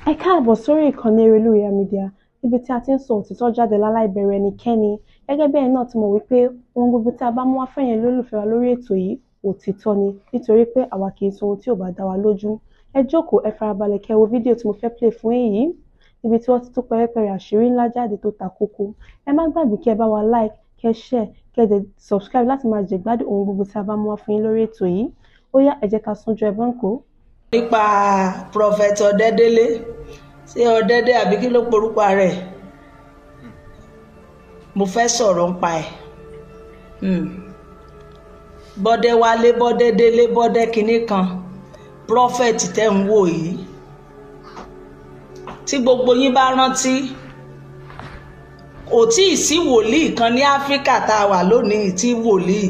Ẹ káàbọ̀ sórí ìkànnì Erelú Media, níbi tí a ti ń sọ òtítọ́ jáde láláì bẹ̀rù ẹnikẹ́ni. Gẹ́gẹ́ bí ẹ̀yin náà ti mọ̀ wípé ohun gbogbo tí a bá mú wá fẹ́yin olólùfẹ́ wa lórí ètò yìí, òtítọ́ ni, nítorí pé àwa kì í sọ ohun tí ò bá dá wa lójú. Ẹ jókòó, ẹ farabalẹ̀ kẹ́ wo fídíò tí mo fẹ́ play fún yín, níbi tí wọ́n ti tú pẹ́rẹ́pẹ́rẹ́ àṣírí ńlá jáde tó ta kókó. Ẹ má gbàgbé kí ẹ bá wa like, kẹ́ share, kẹ́ dẹ̀ subscribe láti máa jẹ̀gbádùn ohun gbogbo tí a bá mú wá fún yín lórí ètò yìí. Ó yá, ẹ jẹ́ ká súnjọ ẹbọn kó. Nípa Prophet Ọ̀dẹ́délé, ṣé Ọ̀dẹ́dẹ́ àbí kí ló porúkọ rẹ̀, mo fẹ́ sọ̀rọ̀ nípa ẹ̀. Bọ́dẹ́wálé, Bọ́dẹ́délé, bọ́dẹ́ kinní kan, prophet tẹ́ ń wò yìí, tí gbogbo yín bá rántí, kò tí ì sí wòlíì kan ní Áfíríkà tá a wà lónìí tí wòlíì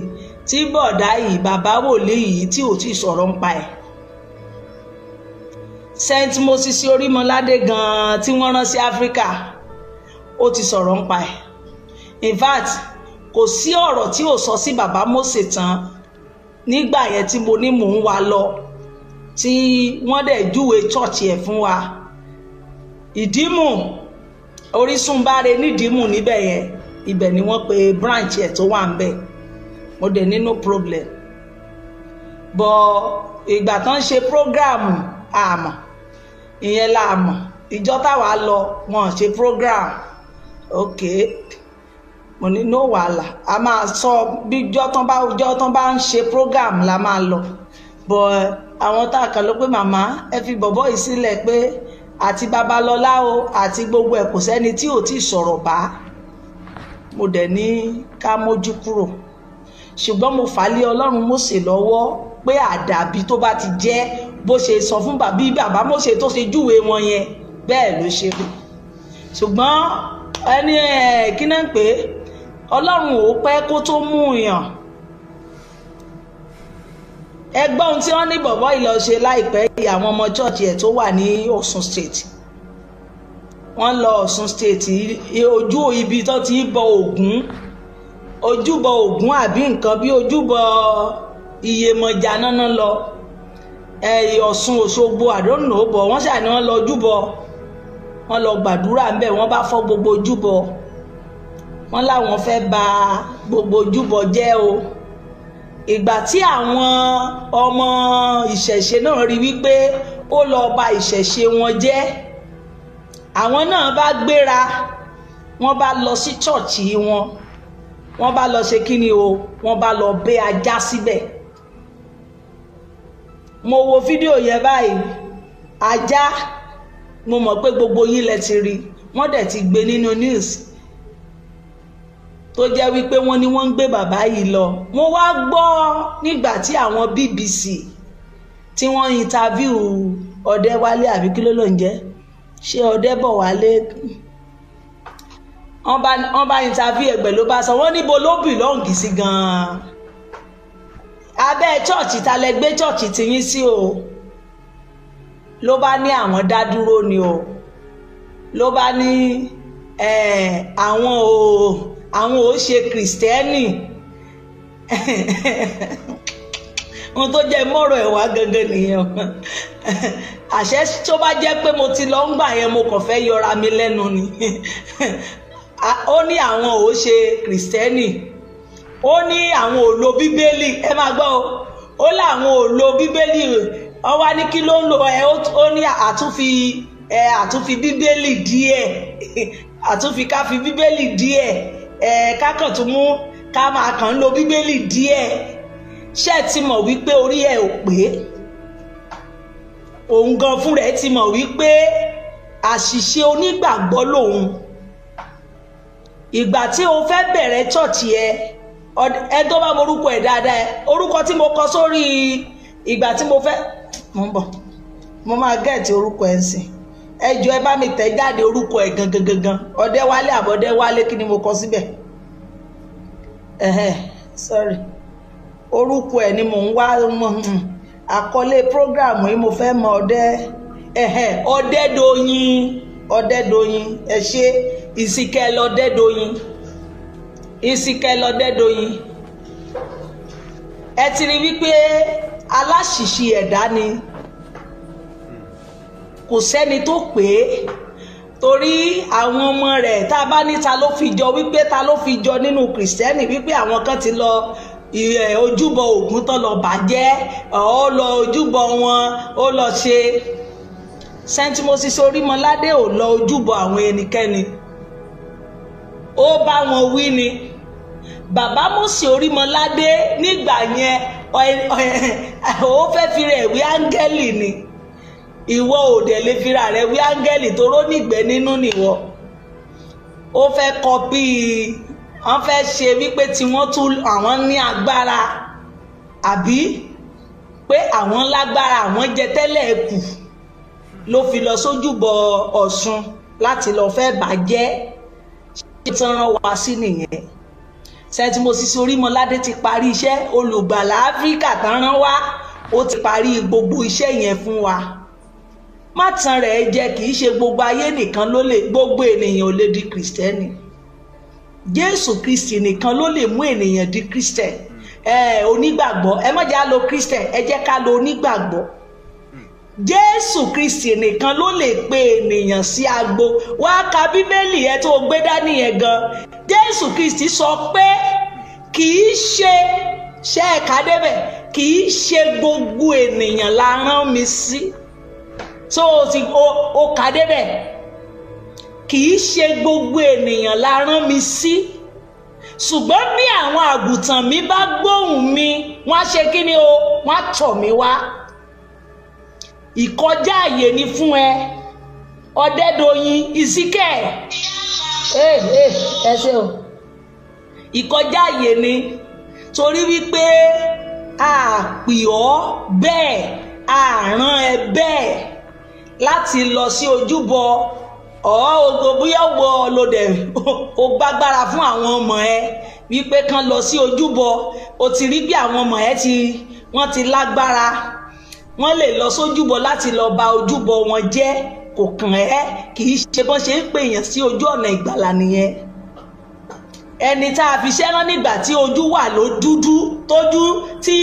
tí bọ̀dá yìí, bàbá wòlíì yìí, tí ò tí ì sọ̀rọ̀ nípa ẹ̀. Saint Moses Orímọládé gan-an tí wọ́n rán sí Áfíríkà, ó ti sọ̀rọ̀ nípa ẹ̀. In fact, kò sí ọ̀rọ̀ tí ò sọ sí bàbá Mósè tán nígbà yẹn tí mo ní mò ń wá lọ, tí wọ́n dẹ̀ júwe church ẹ̀ fún wa, Ìdímù, Orísunbáre nídìímù níbẹ̀ yẹn, ibẹ̀ ni wọ́n pe branch ẹ̀ tó wà ń bẹ̀. Mo dẹ̀ ní no problem, but ìgbà tán ń ṣe program, àmọ́ ìyẹn la mọ̀. Ìjọ táwa lọ, wọn ṣe program. Ok, mo ní no wàhálà, a máa sọ bí jọ́ tán bá ń ṣe program la máa lọ. But àwọn tá a kàn ló pé, màmá, ẹ fi bọ̀bọ́ yìí sílẹ̀, pé àti Babalọ́lá o àti gbogbo ẹ̀, kò sẹ́ni tí ò tí ì sọ̀rọ̀ bá. Mo dẹ̀ ní ká mójú kúrò, ṣùgbọ́n mo fà á lé Ọlọ́run Mósè lọ́wọ́ pé àdàbí tó bá ti jẹ́ bó ṣe sọ fún bàbí bàbá Mósè tó ṣe júwe wọn yẹn, bẹ́ẹ̀ ló ṣe rí. Ṣùgbọ́n ẹni ẹ̀ kí náà ń pè é, Ọlọ́run ò pẹ́ kó tó mú yàn. Ẹgbọ́n ohun tí wọ́n ní bọ̀bọ́ yìí lọ ṣe láìpẹ́ yìí, àwọn ọmọ church ẹ̀ tó wà ní Ọ̀ṣun State, wọ́n lọ Ọ̀ṣun State, ojú ibi tó ti bọ Ògún, ojúbọ Ògún àbí nǹkan bí ojúbọ Iyemọja náná lọ, Ọ̀ṣun Òṣogbo, àdónò bọ̀ wọ́n ṣàní wọ́n lọ ojúbọ, wọ́n lọ gbàdúrà ńbẹ̀, wọ́n bá fọ́ gbogbo ojúbọ. Wọ́n láwọn fẹ́ bà gbogbo ojúbọ jẹ́ o. Ìgbà tí àwọn ọmọ ìṣẹ̀ṣe náà rí wípé ó lọ bà ìṣẹ̀ṣe wọn jẹ́, àwọn náà bá gbéra, wọ́n bá lọ sí church wọn, wọ́n bá lọ ṣe kíni o, wọ́n bá lọ bẹ́ ajá síbẹ̀. Mo wo fídíò yẹn báyìí, ajá, mo mọ̀ pé gbogbo yín lẹ ti rí, wọ́n dẹ̀ ti gbé nínú news tó jẹ́ wípé wọ́n ní wọ́n ń gbé bàbá yìí lọ. Mo wá gbọ́ nígbà tí àwọn BBC tí wọ́n interview Ọ̀dẹ́wálé, àbí kí ló ń jẹ́, ṣé Ọ̀dẹ́bọ̀wálé, wọ́n bá interview ẹgbẹ́, ló bá sọ, wọ́n níbo ló belong sí gan-an, abẹ́ church ta lẹ gbé church tiyín sí o? Ló bá ní àwọn dá dúró ni o. Ló bá ní àwọn ò ṣe kìrìsìtẹ́nì. Ohun tó jẹ́ mọ́rọ̀ ẹ̀ wá gangan nìyẹn. Àṣẹ tó bá jẹ́ pé mo ti lọ ń gbà yẹn, mo kàn fẹ́ yọra mi lẹ́nu ni. Ó ní àwọn ò ṣe kìrìsìtẹ́nì, ó ní àwọn ò lo bíbélì. Ẹ máa gbọ́ o, ó láwọn ò lo bíbélì. Ó wá ní kí ló ń lo ẹ? Ó ní àtúnfi ẹ, àtúnfi bíbélì díẹ̀, àtúnfi ká fi bíbélì díẹ̀ ẹ, ká kàn tún mú ká máa kàn ń lo bíbélì díẹ̀. Ṣé ẹ ti mọ̀ wípé orí ẹ ò pé? Òun gan fúnra ẹ ti mọ̀ wípé àṣìṣe onígbàgbọ́ lòun. Ìgbà tí o fẹ́ bẹ̀rẹ̀ church ẹ, ẹ tó bá morúkọ ẹ dáadáa, orúkọ tí mo kọ sórí ìgbà tí mo fẹ́, mo ń bọ̀, mo máa get orúkọ ẹ̀ ń sìn. Ẹ jọ̀ọ́, ẹ bá mi tẹ̀ jáde orúkọ ẹ̀ gangan gangan. Ọ̀dẹ́wálé àbọ̀dẹ́wálé, kí ni mo kọ síbẹ̀? Ẹ̀hẹ́n, sorry, orúkọ ẹ̀ ni mò ń wá. Àkọlé program yìí, mo fẹ́ mọ ọdẹ, ẹ̀hẹ́n, Ọ̀dẹ́dọ̀yìn, Ọ̀dẹ́dọ̀yìn, ẹ ṣe, Ìsìnkẹ́ lọ́dẹ́dọ̀yìn, Ìsìnkẹ́ lọ́dẹ́dọ̀yìn. Ẹ ti rí wípé aláṣìṣe ẹ̀dá ni. Kò sẹ́ni tó pè é, torí àwọn ọmọ rẹ̀ tá a bá ní ta ló fi jọ, wípé ta ló fi jọ nínú kìrìsìtẹ́nì, wípé àwọn kan ti lọ ojúbọ Ògún tán lọ bàjẹ́, ó lọ ojúbọ wọn, ó lọ ṣe. Saint Moses Orímọládé ò lọ ojúbọ àwọn ẹnikẹ́ni, ó bá wọn wí ni. Bàbá Mósè Orímọládé nígbà yẹn ó fẹ́ fi rẹ̀ wí áńgẹ́lì ni. Ìwọ ò dẹ̀ lè fira rẹ̀ wí áńgẹ́lì toró nígbẹ́ nínú nìwọ. Ó fẹ́ kọpí, wọ́n fẹ́ ṣe wípé tí wọ́n tún àwọn ní agbára, àbí pé àwọn lágbára, àwọn jẹ tẹ́lẹ̀ kù, ló fi lọ sójúbọ Ọ̀ṣun láti lọ fẹ́ bàjẹ́. Ṣé tí wọ́n wá sí nìyẹn? Saint Moses Orímọládé ti parí iṣẹ́ olùgbàlà Áfíríkà tán rán wá, ó ti parí gbogbo iṣẹ́ yẹn fún wa. Má tan rẹ̀ jẹ, kì í ṣe gbogbo ayé nìkan ló lè, gbogbo ènìyàn ò lè di kìrìsìtẹ́nì. Jésù Kristi nìkan ló lè mú ènìyàn di kìrìsìtẹ́nì. Onígbàgbọ́, ẹ má jẹ́ á lo kìrìsìtẹ́nì, ẹ jẹ́ ká lo onígbàgbọ́. Jésù Kristi nìkan ló lè pe ènìyàn sí agbo. Wá ka Bíbélì ẹ tó gbé dání yẹn gan. Jésù Kristi sọ pé kì í ṣe ṣe ẹ̀ka débẹ̀, kì í ṣe gbogbo ènìyàn la rán mi sí. Tó o ti o kà débẹ̀, kì í ṣe gbogbo ènìyàn la rán mi sí, ṣùgbọ́n bí àwọn àgùntàn mi bá gbóhùn mi, wọ́n á ṣe kí ni o, wọ́n á tọ̀ mí wá. Ìkọjá àyè ni fún ẹ, Ọ̀dẹ́dọ̀yìn Ìsíkẹ̀, ẹ ṣe o. Ìkọjá àyè ni, torí wípé a pè ọ́ bẹ́ẹ̀, a rán ẹ bẹ́ẹ̀ láti lọ sí ojúbọ ogo. Bóyá wọ lóde o gbàgbára fún àwọn ọmọ ẹ wípé kán lọ sí ojúbọ, o ti rí bí àwọn ọmọ ẹ ti wọ́n ti lágbára, wọ́n lè lọ sójúbọ láti lọ bà ojúbọ wọn jẹ́. Kò kàn ẹ́, kì í ṣe bọ́n ṣe ń pèèyàn sí ojú ọ̀nà ìgbàlà nìyẹn. Ẹni tá a fi ṣẹ́ rán nígbà tí ojú wà ló dúdú, tójú tí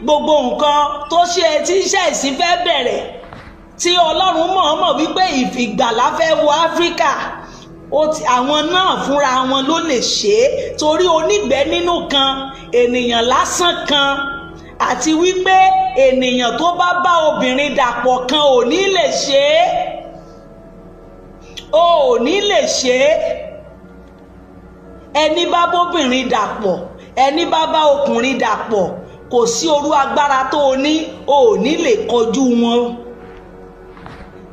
gbogbo nǹkan tó ṣe tí iṣẹ́ ìsìn fẹ́ bẹ̀rẹ̀, tí Ọlọ́run mọ̀ọ́mọ̀ wípé ìfìgbàlà fẹ́ wọ Áfíríkà, àwọn náà fúnra wọn ló lè ṣe é, torí onígbẹ́ nínú kan, ènìyàn lásán kan, àti wípé ènìyàn tó bá bá obìnrin dàpọ̀ kan ò ní lè ṣe é, ò ní lè ṣe é. Ẹni bá bóbìnrin dàpọ̀, ẹni bá bá ọkùnrin dàpọ̀, kò sí orú agbára tó o ní, ò ní lè kọjú wọn.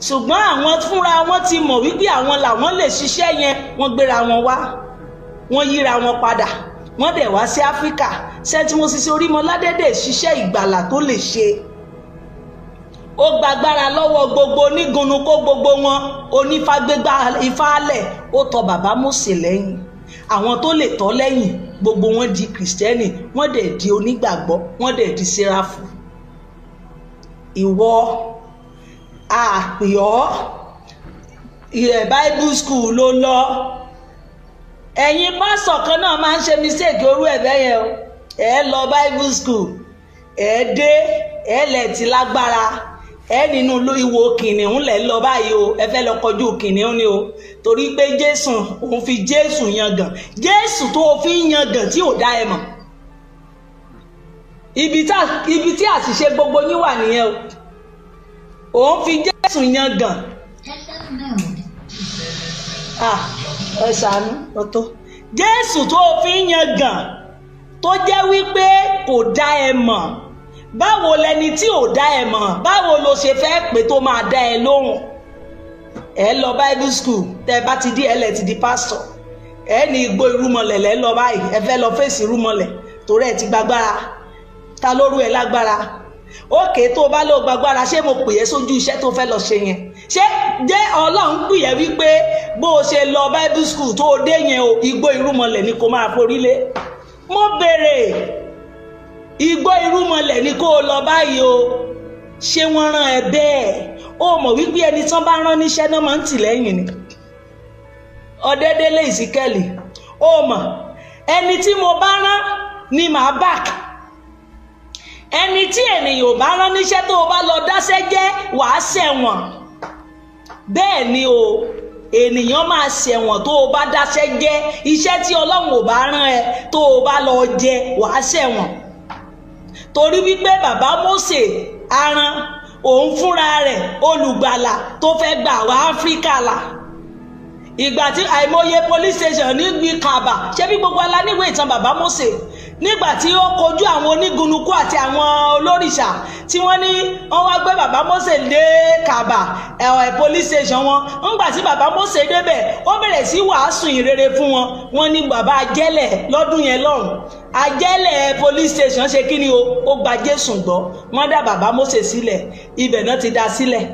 Ṣùgbọ́n àwọn fúnra wọn ti mọ̀ wípé àwọn làwọn lè ṣiṣẹ́ yẹn, wọ́n gbéra wọn wá, wọ́n yíra wọn padà, wọ́n dẹ̀ wá sí Áfíríkà. Saint Moses Orímọládé dẹ̀ ṣiṣẹ́ ìgbàlà tó lè ṣe. Ó gbàgbára lọ́wọ́ gbogbo onígunnu, kó gbogbo wọn onífàgbégbá ifá lẹ̀, ó tọ bàbá Mósè lẹ́yìn. Àwọn tó lè tọ́ lẹ́yìn gbogbo wọn di kìrìsìtẹ́nì, wọ́n dẹ̀ di onígbàgbọ́, wọ́n dẹ̀ di séráfù. Ìwọ àpè ọ́, Bible school ló lọ. Ẹ̀yin pásọ̀ kan náà máa ń ṣe mistake orú ẹ̀ bẹ́yẹn o. Ẹ lọ Bible school, ẹ dé, ẹ lẹ̀ ti lágbára, ẹ nínú ìwo kìnìún lẹ̀ lọ báyìí o, ẹ fẹ́ lọ kọjú kìnìún ni o, torí pé Jésù òun fi Jésù yangàn. Jésù tó o fi ń yangàn tí ò dá ẹ mọ̀, ibi tí àṣìṣe gbogbo yín wà nìyẹn o. Òun fi Jésù yangàn. Ẹ ṣàánú ọ̀tọ̀. Jésù tó o fi ń yangàn tó jẹ́ wípé kò dá ẹ mọ̀, báwo lẹni tí ò dá ẹ mọ̀, báwo lo ṣe fẹ́ pé tó máa dá ẹ lóhùn? Ẹ lọ Bible school, tẹ bá ti di ẹ lẹ ti di pastor, ẹ ní igbó irúmọlẹ̀ lẹ lọ báyìí, ẹ fẹ́ lọ fèsì irúmọlẹ̀ torí ẹ ti gbàgbára. Ta ló rú ẹ lágbára? Òkè tó o bá lọ gbàgbára, ṣé mo pè é sójú iṣẹ́ tó fẹ́ lọ ṣe yẹn? Ṣé jẹ́ Ọlọ́run pè é wípé bó o ṣe lọ Bible school tó o dé yẹn o, igbó irúmọlẹ̀ ni kò máa forí lé? Mo béèrè, igbó irúmọlẹ̀ ni kó o lọ báyìí o, ṣé wọ́n rán ẹ bẹ́ẹ̀? O mọ̀ wípé ẹni tán bá rán níṣẹ́ náà máa ń tì lẹ́yìn ni. Ọ̀dẹ́dẹ́lé Ìsíkẹ́lì, o mọ̀ ẹni tí mo bá rán ni màá back. Ẹni tí ènìyàn ò bá rán níṣẹ́ tó o bá lọ dáṣẹ́ jẹ́, wàá ṣẹ̀wọ̀n. Bẹ́ẹ̀ ni o, ènìyàn máa ṣẹ̀wọ̀n tó o bá dáṣẹ́ jẹ́. Iṣẹ́ tí Ọlọ́run ò bá rán ẹ tó o bá lọ jẹ, wàá ṣẹ̀wọ̀n. Torí wípé bàbá Mósè aran òun fúnra rẹ̀ olùgbàlà tó fẹ́ gbà wá Áfíríkà là. Ìgbà tí àìmọye police station níbi Kàbà, ṣé bí gbogbo ala níwèé ìtàn bàbá Mósè, nígbà tí ó kojú àwọn onígunukú àti àwọn olórìṣà tí wọ́n ní wọ́n wá gbé bàbá Mósè dé Kàbà police station wọn. Ńgbà tí bàbá Mósè débẹ̀, ó bẹ̀rẹ̀ sí wàásù ìrere fún wọn. Wọ́n ní bàbá ajẹ́lẹ̀ lọ́dún yẹn lọ́hùn, ajẹ́lẹ̀ police station ṣe kí ni o, ó gba Jésù gbọ́. Wọ́n dá bàbá Mósè sílẹ̀, ibẹ̀ náà ti dá sílẹ̀,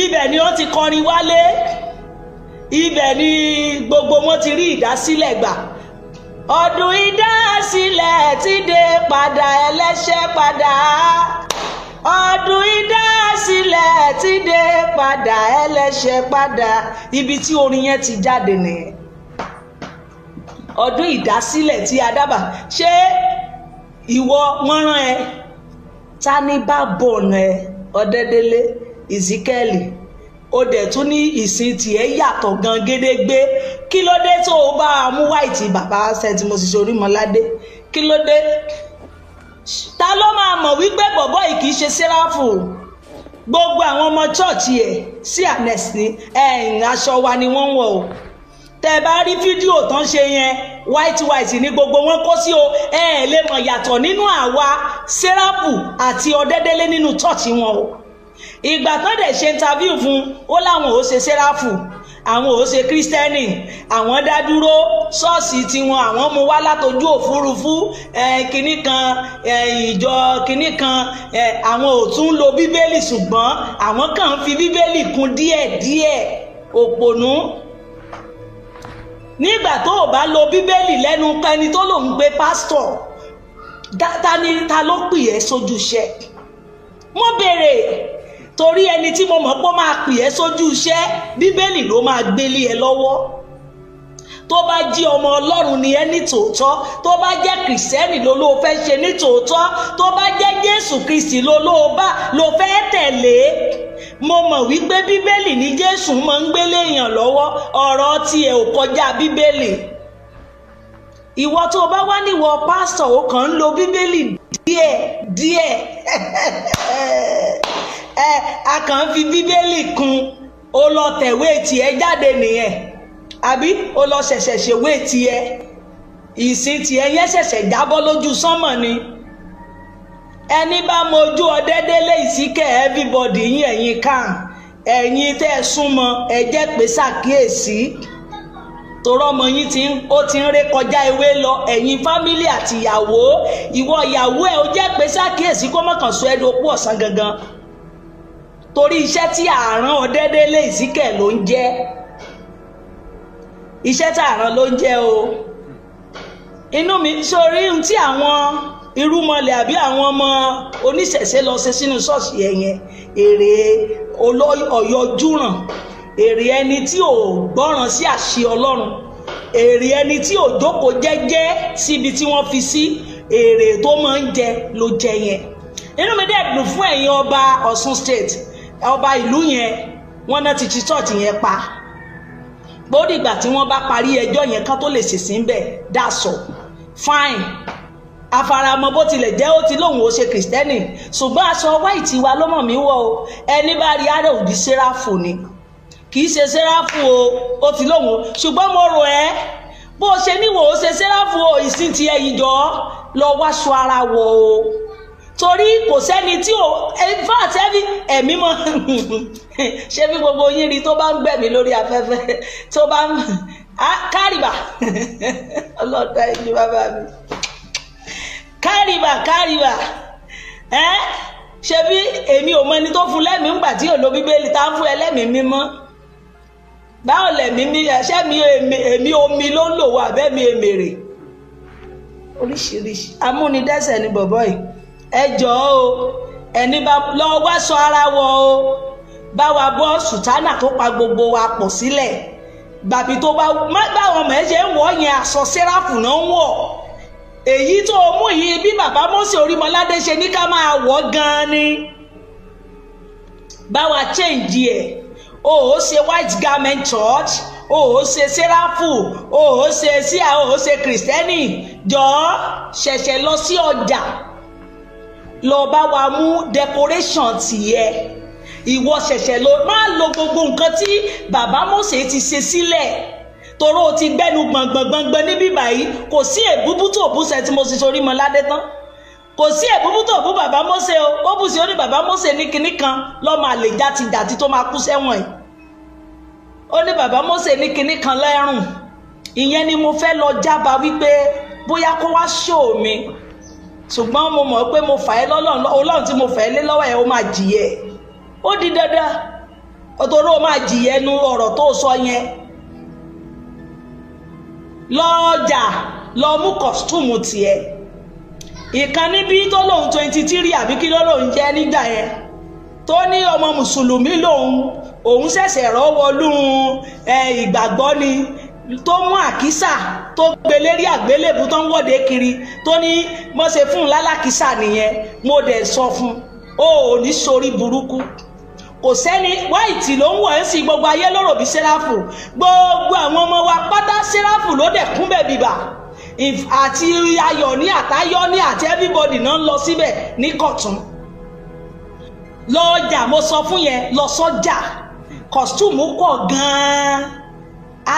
ibẹ̀ ni ó ti kọrin wálé, ibẹ̀ ni gbogbo wọn ti rí ìdásílẹ̀ gbà. Ọdún ìdásílẹ̀ ti dé padà, ẹlẹ́ṣẹ̀ padà. Ọdún ìdásílẹ̀ ti dé padà, ẹlẹ́ṣẹ̀ padà. Ibi tí orin yẹn ti jáde nìyẹn. Ọdún ìdásílẹ̀ tí a dábàá. Ṣé ìwọ wọ́n rán ẹ? Ta ni bá bọ̀nà ẹ? Ọ̀dẹ́dẹ́lé Ezekiel, ó dẹ̀ tún ní ìsìn tiẹ̀ yàtọ̀ gan gédégbé. Kí ló dé tó o bá a mú wáìtì bàbá St. Moses Orímọládé? Kí ló dé? Ta ló máa mọ̀ wípé bọ̀bọ́ yìí kì í ṣe sẹ́ráfù? Gbogbo àwọn ọmọ chọ́ọ̀chì ẹ̀ sí ànẹ́sì ní ẹ̀yìn aṣọ wa ni wọ́n ń wọ̀ o. Tẹ́ bá rí fídíò tán ṣe yẹn, white white ní gbogbo wọn kó sí o. Ẹ ẹ̀ lè mọ̀ yàtọ̀ nínú àwa sẹ́ráfù àti Ọ̀dẹ́dẹ́lé nínú chọ́ọ̀chì wọn o. Ìgbà tán dẹ̀ ṣe interview fún ó láwọn ò ṣe sẹ́ráfù, àwọn ò ṣe kírísítẹ́nì, àwọn dá dúró ṣọ́ọ̀ṣì tiwọn, àwọn mú wá látojú òfurufú, kinní kan, ìjọ kinní kan, àwọn ò tún lo bíbélì, ṣùgbọ́n àwọn kàn ń fi bíbélì kún díẹ̀díẹ̀. Òpònú. Nígbà tó o bá lo bíbélì lẹ́nu ẹni tó lòún gbé pásítọ̀, ta ló pè ẹ́ sójú iṣẹ́? Mo béèrè torí ẹni tí mo mọ̀ pé ó máa pè ẹ́ sójú iṣẹ́, bíbélì ló máa gbélé ẹ lọ́wọ́. Tó bá jí ọmọ Ọlọ́run ni ẹ ní tòótọ́, tó bá jẹ́ kìrìsìtẹ́nì ló ló fẹ́ ṣe ní tòótọ́, tó bá jẹ́ Jésù Kristi ló ló bá ló fẹ́ tẹ̀lé. Mo mọ̀ wípé bíbélì ní Jésù máa ń gbélé èèyàn lọ́wọ́, ọ̀rọ̀ tiẹ̀ ò kọjá bíbélì. Ìwọ tó bá wá níwọ pásítọ̀, ó kàn ń lo bíbélì díẹ̀ díẹ̀. A kàn ń fi bíbélì kún. Ó lọ tẹ̀wé tiẹ̀ jáde nìyẹn, àbí ó lọ ṣẹ̀ṣẹ̀ ṣèwé tiẹ̀, ìsìn tiẹ̀ yẹn ṣẹ̀ṣẹ̀ jábọ́ lójú sánmọ̀ ni. Ẹni bá mojú Ọ̀dẹ́dẹ́lé Ìsíkẹ̀, everybody yín, ẹ̀yin kan, ẹ̀yin tẹ́ ẹ súnmọ́, ẹ jẹ́ pé ṣàkíyèsí, torọ́ ọmọ yín ó ti ń ré kọjá ewé lọ. Ẹ̀yin fámílì àti ìyàwó, ìwọ ìyàwó ẹ̀, ó jẹ́ pé ṣàkíyèsí kó mọ̀kàn sọ ẹ́ dopó ọ̀sán gangan, torí iṣẹ́ tí àrán Ọ̀dẹ́dẹ́lé Ìsíkẹ̀ ló ń jẹ́, iṣẹ́ tí àrán ló ń jẹ́ o. Inú mi sórí ohun tí àwọn irúmọlẹ̀ àbí àwọn ọmọ oníṣẹ̀ṣe lọ ṣe sínú ṣọ́ọ̀ṣì yẹn, èrè ọ̀yọ́júràn, èrè ẹni tí ò gbọ́ràn sí àṣẹ Ọlọ́run, èrè ẹni tí ò jókòó jẹ́jẹ́ síbi tí wọ́n fi sí, èrè tó máa ń jẹ ló jẹ yẹn. Inú mi dẹ̀ dùn fún ẹ̀yin ọba Ọ̀ṣun state, ọba ìlú yẹn, wọ́n náà ti ti church yẹn pa. Bódìgbà tí wọ́n bá parí ẹjọ́ yẹn kán tó lè ṣèṣin bẹ́ẹ̀, that's all, fine. Àfaramọ́ bó tilẹ̀ jẹ́ ó ti lóun ó ṣe kìrìsìtẹ́nì, ṣùgbọ́n aṣọ wáìtì wa ló mọ̀ mí wọ̀ o. Ẹni bá rí ara òdì sẹ́ráfù ni, kì í ṣe sẹ́ráfù o, ó ti lóun. Ṣùgbọ́n mo rò ẹ́ bó ṣe níwò ó ṣe sẹ́ráfù o, ìsìn ti ẹ̀yìn jọ lọ wáṣọ ara wọ̀ o, torí kò sẹ́ni tí ò in fact ẹ̀mí mọ́. Ṣé bí gbogbo yín rí tó bá ń gbẹ̀mí lórí afẹ́fẹ́ tó bá ń kárìbà ọlọ́dà ẹ̀yìn bàbá mi kárìbà kárìbà ẹ́. Ṣé bí èmi ò mọ ẹni tó fún lẹ́mìí ńgbà tí ò lo bíbélì tá ń fún ẹlẹ́mìí mímọ́? Báwo lẹ̀mí mi ṣé mi èmi omi ló ń lò wá abẹ́mi èmèrè? Oríṣiríṣi amúnidẹ́sẹ̀ ni bọ̀bọ́ yìí. Ẹ jọ̀ọ́ o, ẹni bá lọ wá sọ ara wọ o, bá wa bọ́ sùtánà tó pa gbogbo wa pọ̀ sílẹ̀. Gbàbí tó bá báwọn ọmọ ẹ ṣe ń wọ̀ yẹn, aṣọ sẹ́ráfù náà ń wọ̀. Èyí tó o mú yìí bí bàbá Mósè Orímọládé ṣe ní ká máa wọ̀ gan-an ni. Bá wa change ẹ̀. O ò ṣe white garment church, o ò ṣe sẹ́ráfù, o ò ṣe síà, o ò ṣe kìrìsìtẹ́nì. Jọ̀ọ́, ṣẹ̀ṣẹ̀ lọ sí ọjà, lọ bá wa mú decoration tìyẹ. Ìwọ ṣẹ̀ṣẹ̀ lọ máa lo gbogbo nǹkan tí bàbá Mósè ti ṣe sílẹ̀, toró o ti gbẹ́nu gbọ̀ngbọ̀ngbọ̀ngbọ̀n níbí báyìí. Kò sí èbúbú tó bú sẹ́ tí mo sì sorí mọ́ ládé tán. Kò sí èbúbú tó bú bàbá Mósè o. Ó bù sí, ó ní bàbá Mósè ní kinní kan lọ́mọ àlè játijàti tó máa kú sẹ́wọ̀n yìí. Ó ní bàbá Mósè ní kinní kan lẹ́rùn. Ìyẹn ni mo fẹ́ lọ jábà wípé bóyá kó wá ṣó mi, ṣùgbọ́n mo mọ̀ pé mo fà ẹ́ lọ́lọ́run. Ọlọ́run tí mo fà ẹ́ lé lọ́wọ́ ẹ̀, ó máa jìyẹ. Ó di dandan, ọ̀tọ̀rọ̀ ó máa jìyẹ nu ọ̀rọ̀ tó sọ yẹn. Lọ́jà, lọ mú costume tiẹ̀. Ìkan níbí tó lóun 23 àbí kí ló lóun jẹ́ nígbà yẹn, tó ní ọmọ mùsùlùmí lòun, òun ṣẹ̀ṣẹ̀ rọ́wọ́lú ìgbàgbọ́ ni, tó mú àkísà tó gbé lérí àgbélébù tó ń wọ́de kiri, tó ní mo ṣe fún un lálákísà nìyẹn. Mo dẹ̀ sọ fún un, ó ò ní sórí burúkú. Kò sẹ́ni white ló ń wọ̀ ẹ́ sí. Gbogbo ayé lóró bí sẹ́ráfù. Gbogbo àwọn ọmọ wa pátá, sẹ́ráfù ló dẹ̀ kúnbẹ̀ bìbà, àti ayọ̀ ní àtayọ̀ ní àti everybody náà ń lọ síbẹ̀ ní Kọ̀tún. Lọ́jà, mo sọ fún yẹn, lọ sọ́jà, costume pọ̀ gan-an,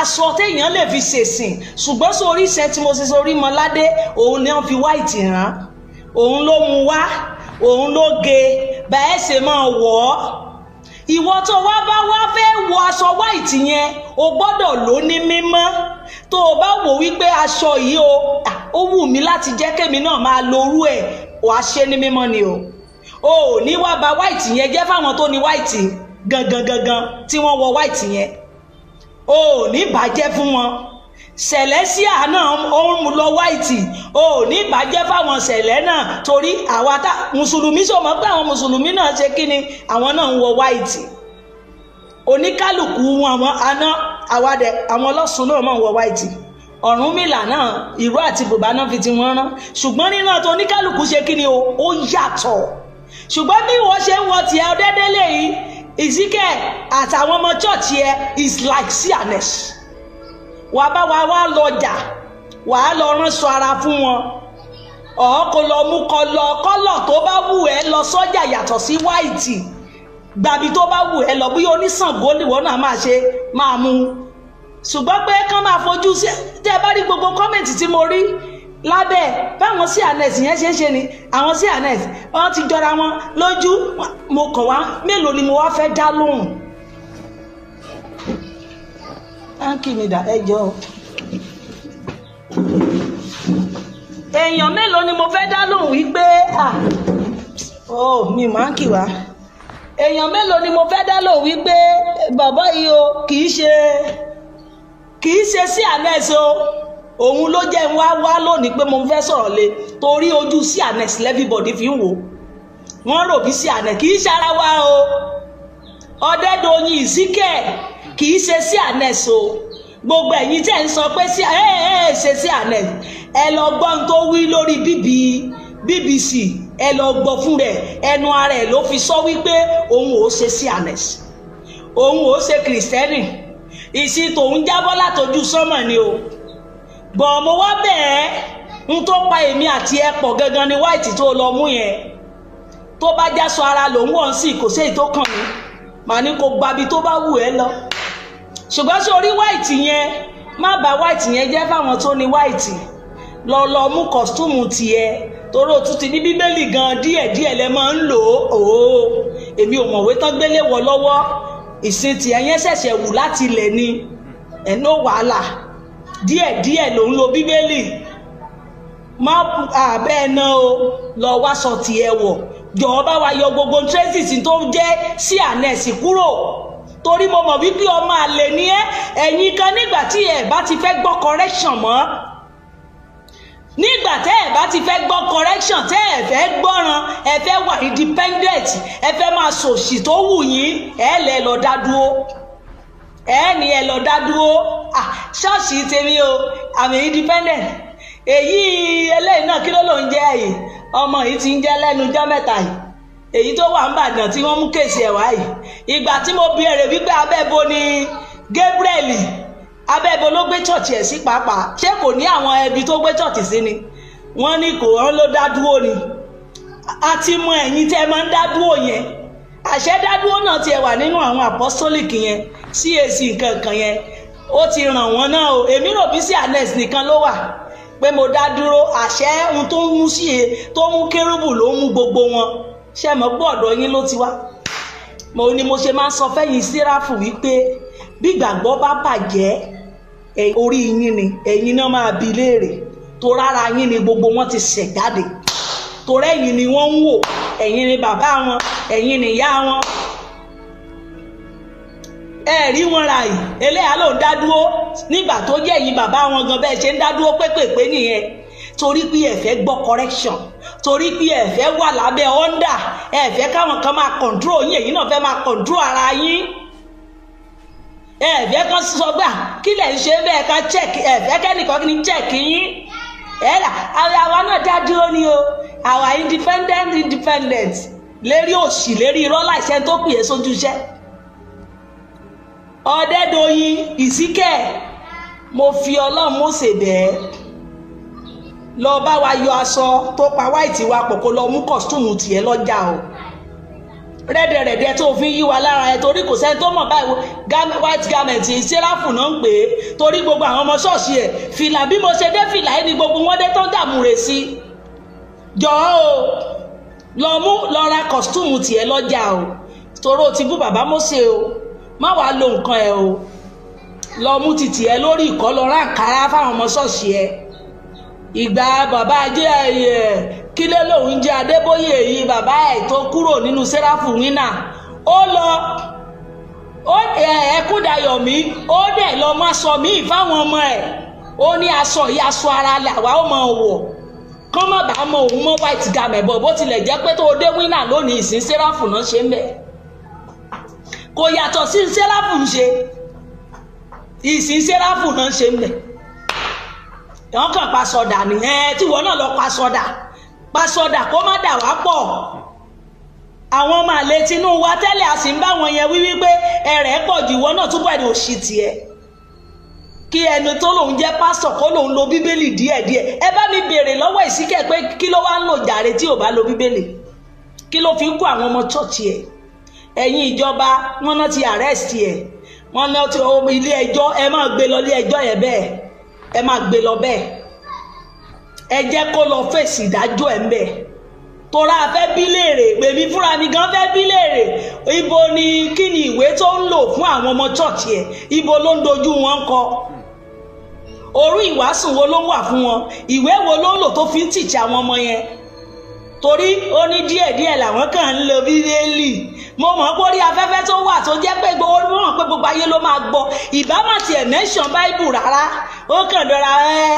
aṣọ téèyàn lè fi ṣèsìn. Ṣùgbọ́n sórí iṣẹ́ tí mo ṣe sórí mọ́ládé, òun ni wọ́n fi white rán, òun ló mú wá, òun ló ge bẹ́ẹ̀ ṣe máa wọ̀ ọ́. Ìwọ tó wá bá wá fẹ́ wọ aṣọ white yẹn, o gbọ́dọ̀ lò ní mímọ́. Tó o bá wò wípé aṣọ yìí o, ó wù mí láti jẹ́ kémi náà máa lorú ẹ̀, wàá ṣe ní mímọ́ ni o. O ò ní wá ba white yẹn jẹ́ fáwọn tó ní white gangan gangan tí wọ́n wọ white yẹn. O ò ní bàjẹ́ fún wọn. Celestial náà ó ń lọ white, o ò ní bàjẹ́ fáwọn sẹ̀lẹ̀ náà, torí àwa tá mùsùlùmí sọ mọ́ pé àwọn mùsùlùmí náà ṣe kí ni, àwọn náà ń wọ white. Oníkálukú wọn, àwọn aná àwàdẹ, àwọn ọlọ́sùn náà máa ń wọ white. Ọ̀rúnmìlà náà, ìró àti bùbá náà fi ti wọ́n rán. Ṣùgbọ́n nínú àti oníkálukú ṣe kí ni o, ó yàtọ̀. Ṣùgbọ́n bí wọ́n ṣe ń wọ tiẹ̀ ọdẹ́dẹ́lẹ̀ yìí, Ezekiel àtàwọn ọmọ church yẹ is like C&S. Wà bá wa wá lọjà, wà á lọ ránṣọ ara fún wọn, ọ̀ kò lọ mú kọlọ kọlọ tó bá wù ẹ́ lọ sọ́jà yàtọ̀ sí white. Gbàbí tó bá wù ẹ́ lọ, bí oníṣàngó nìwọ náà máa ṣe máa mú. Ṣùgbọ́n pé kán máa fojú sí, tẹ́ ẹ bá rí gbogbo comment tí mo rí lábẹ́ báwọn C&S yẹn ṣe ń ṣe ni, àwọn C&S wọ́n ti jọra wọn lójú. Mo kàn wá, mélòó ni mo wá fẹ́ dá lóhùn? Táǹkì mi dà, ẹ jọ. Èèyàn mélòó ni mo fẹ́ dá lóhùn wípé ah, oh, mi máa ń kì wá. Èèyàn mélòó ni mo fẹ́ dá lóhùn wípé bàbá yìí o, kì í ṣe C&S o? Òun ló jẹ́ ń wá wá lónìí pé mo fẹ́ sọ̀rọ̀ lé, torí ojú C&S everybody fi ń wò. Wọ́n rò bí C&S. Kì í ṣe ara wa o. Ọ̀dẹ́dọ̀yìn Ezekiel kì í ṣe C&S o. Gbogbo ẹ̀yin tẹ́ ń sọ pé sí ẹ ẹ ṣe C&S, ẹ lọ gbọ́ ohun tó wí lórí BBC. Ẹ lọ gbọ́ fún rẹ̀, ẹnu ara ẹ̀ ló fi sọ wípé òun ò ṣe C&S, òun ò ṣe kìrìsìtẹ́nì. Ìsìn tòun jábọ́ látọjú sánmọ̀ ni o. Bọ̀ mo wá bẹ́ẹ̀ ń tó pa èmi àti ẹ pọ̀ gangan ni white tó lọ mú yẹn. Tó bá jásọ ara lòun wọ̀n sí, kò sí èyí tó kàn mí, màá ní kó gbabi tó bá wù ẹ́ lọ. Ṣùgbọ́n sórí white yẹn, má bà white yẹn jẹ́ fáwọn tó ní white. Lọ lọ mú costume tiẹ̀, torí o tún ti ní bíbélì gan díẹ̀díẹ̀ lẹ máa ń lò ó. Èmi ò mọ̀wé tán gbélé wọ lọ́wọ́. Ìsìn tiẹ̀ yẹn ṣẹ̀ṣẹ̀ wù láti ilẹ̀ ni ẹ̀ no wàhálà. Díẹ̀díẹ̀ ló ń lo bíbélì má àbẹ́ ẹ̀ náà o. Lọ wá sọ tiẹ̀ wọ̀. Jọ̀ọ́, bá wa yọ gbogbo traces tó jẹ́ C&S kúrò, torí mo mọ̀ wípé ọmọ àlè ni ẹ́. Ẹ̀yin kan, nígbà tí ẹ bá ti fẹ́ gbọ́ correction mọ́, nígbà tẹ́ ẹ bá ti fẹ́ gbọ́ correction, tẹ́ ẹ fẹ́ gbọ́ràn, ẹ fẹ́ wà independent, ẹ fẹ́ máa sòṣì tó wù yín, ẹ lẹ́ lọ dá dúró, ẹ ní ẹ lọ dá dúró. Ah, ṣọ́ọ̀ṣì tèmi o, àmì independent. Èyí eléyìí náà, kí ló ló ń jẹ́ yìí? Ọmọ yìí ti ń jẹ́ lẹ́nu jọ́ mẹ́ta yìí. Èyí tó wà ń Bàdàn tí wọ́n mú kéèsì ẹ̀ wáyìí, ìgbà tí mo béèrè wípé abẹ́bo ni Gabriel, abẹ́bo ló gbé church ẹ̀ sí pàápàá, ṣé kò ní àwọn ẹbí tó gbé church sí ni? Wọ́n ní kò, wọ́n ló dá dúró ni. A ti mọ ẹ̀yin tẹ́ máa ń dá dúró yẹn. Àṣẹ dá dúró náà tiẹ̀ wà nínú àwọn apostolic yẹn, CAC nǹkan kan yẹn, ó ti ràn wọ́n náà o. Èmi rò bí sí anes nìkan ló wà pé mo dá dúró. Àṣẹ ohun tó ń mú sí e tó ń mú kérúbù ló ń mú gbogbo wọn. Ṣe mọ̀ pé ọ̀dọ̀ yín ló ti wá? Mo ní mo ṣe máa ń sọ fẹ́yìn síráfù wípé bí ìgbàgbọ́ bá bàjẹ́, orí yín ni ẹ̀yin náà máa bi léèrè. Tó rárá yín ni gbogbo wọn ti ṣẹ̀ jáde, torí ẹ̀yin ni wọ́n ń wò, ẹ̀yin ni bàbá wọn, ẹ̀yin ni ìyá wọn. Ẹ rí wọn ra yìí, eléyà ló ń dá dúró nígbà tó jẹ́ ẹ̀yin bàbá wọn gan bẹ́ẹ̀ ṣe ń dá dúró pépèpé nìyẹn. Torí pé ẹ fẹ́ gbọ́ correction, torí pé ẹ fẹ́ wà lábẹ́ under, ẹ fẹ́ káwọn kan máa control yín, ẹ̀yin náà fẹ́ máa control ara yín. Ẹ fẹ́ kan sọ gbà kí lẹ̀ ń ṣe bẹ́ẹ̀ ká check, ẹ fẹ́ kẹ́nìkan ní check yín. Ẹ là àwa náà dá dúró ni o, àwa independent independent lérí òṣì, lérí irọ́ láìsẹ́ tó pè é sójú iṣẹ́. Ọ̀dẹ́dọ̀yìn Ìsíkẹ̀, mo fi Ọlọ́run Mósè bẹ́ẹ̀, lọ bá wa yọ aṣọ tó pa white wa pọ̀, kó lọ mú kọ̀stúmù tiẹ̀ lọ́jà o. Rẹ́dẹ̀rẹ̀dẹ̀ tó fi ń yí wa lára ẹ, torí kò sẹ́ni tó mọ̀ báyìí white garment sẹ́ráfù náà ń pè é, torí gbogbo àwọn ọmọ ṣọ́ọ̀ṣì ẹ̀ fìlà bí mo ṣe dé fìlà yìí ni gbogbo wọn dé tó ń dààmú rẹ̀ sí. Jọ̀ọ́ o, lọ mú lọ ra kọ̀stúmù tiẹ̀ lọ́jà o, torí o ti bú bàbá Mósè o, má wàá lo nǹkan ẹ o. Lọ mú títì ẹ lórí ìkọ́, lọ ra àǹkárá fáwọn ọmọ ṣọ́ọ̀ṣì ẹ. Ìgbà bàbá ajé ẹ kílé lòun jẹ́ Adébóyè yìí, bàbá ẹ̀ tó kúrò nínú sẹ́ráfù wínà, ó lọ Ẹkúndayọ̀mí, ó dẹ̀ lọ má sọ míì fáwọn ọmọ ẹ̀. Ó ní aṣọ yìí aṣọ ara làwa ó mọ̀ wọ̀, kán má bàa mọ òun mọ́ white garment bọ̀. Bó tilẹ̀ jẹ́ pé tó o dé wínà lónìí, ìsìn sẹ́ráfù náà ṣe ń bẹ̀, kò yàtọ̀ sí sẹ́ráfù ń ṣe, ìsìn sẹ́ráfù náà ṣe ń bẹ̀. Wọ́n kàn pa sọ̀dà nìyẹn, tí wọ́n náà lọ pa sọ̀dà, pa sọ̀dà kó má dà wá pọ̀. Àwọn ọmọ àlè tinú wa tẹ́lẹ̀ a sì ń bá wọn yẹn wí wípé ẹ̀rẹ̀ pọ̀ jù, ìwọ náà túbọ̀ ẹ̀rẹ̀ òṣì tiẹ̀. Kí ẹni tó lòun jẹ́ pásítọ̀ kó lòun lo bíbélì díẹ̀díẹ̀. Ẹ bá mi béèrè lọ́wọ́ Ìsíkẹ̀ pé kí ló wá ń lò jàre tí ò bá lo bíbélì, kí ló fi ń kó àwọn ọmọ chọ́ọ̀chì ẹ̀? Ẹ̀yin ìjọba, wọ́n náà ti arrest ẹ̀, wọ́n náà ti ilé ẹjọ́, ẹ máa gbé lọ ilé ẹjọ́ yẹn bẹ́ẹ̀, ẹ máa gbé lọ bẹ́ẹ̀, ẹ jẹ́ kó lọ fèsì ìdájọ́ ẹ̀ ń bẹ̀. Torá a fẹ́ bí léèrè, èmi fúnra mi gan fẹ́ bí léèrè, ibo ni kí ni ìwé tó ń lò fún àwọn ọmọ chọ́ọ̀chì ẹ̀, ibo ló ń dojú wọn kọ? Orí ìwàásù wo ló wà fún wọn? Ìwé wo ló ń lò tó fi ń tìjà àwọn ọmọ yẹn? Torí ó ní díẹ̀díẹ̀ làwọn kàn ń lo bíbélì. Mo mọ̀ pé orí afẹ́fẹ́ tó wà tó jẹ́ pé gbogbo mọ̀ pé gbogbo ayé ló máa gbọ́, ìbá má tiẹ̀ mention báíbù rárá, ó kàn dọ́ra ẹ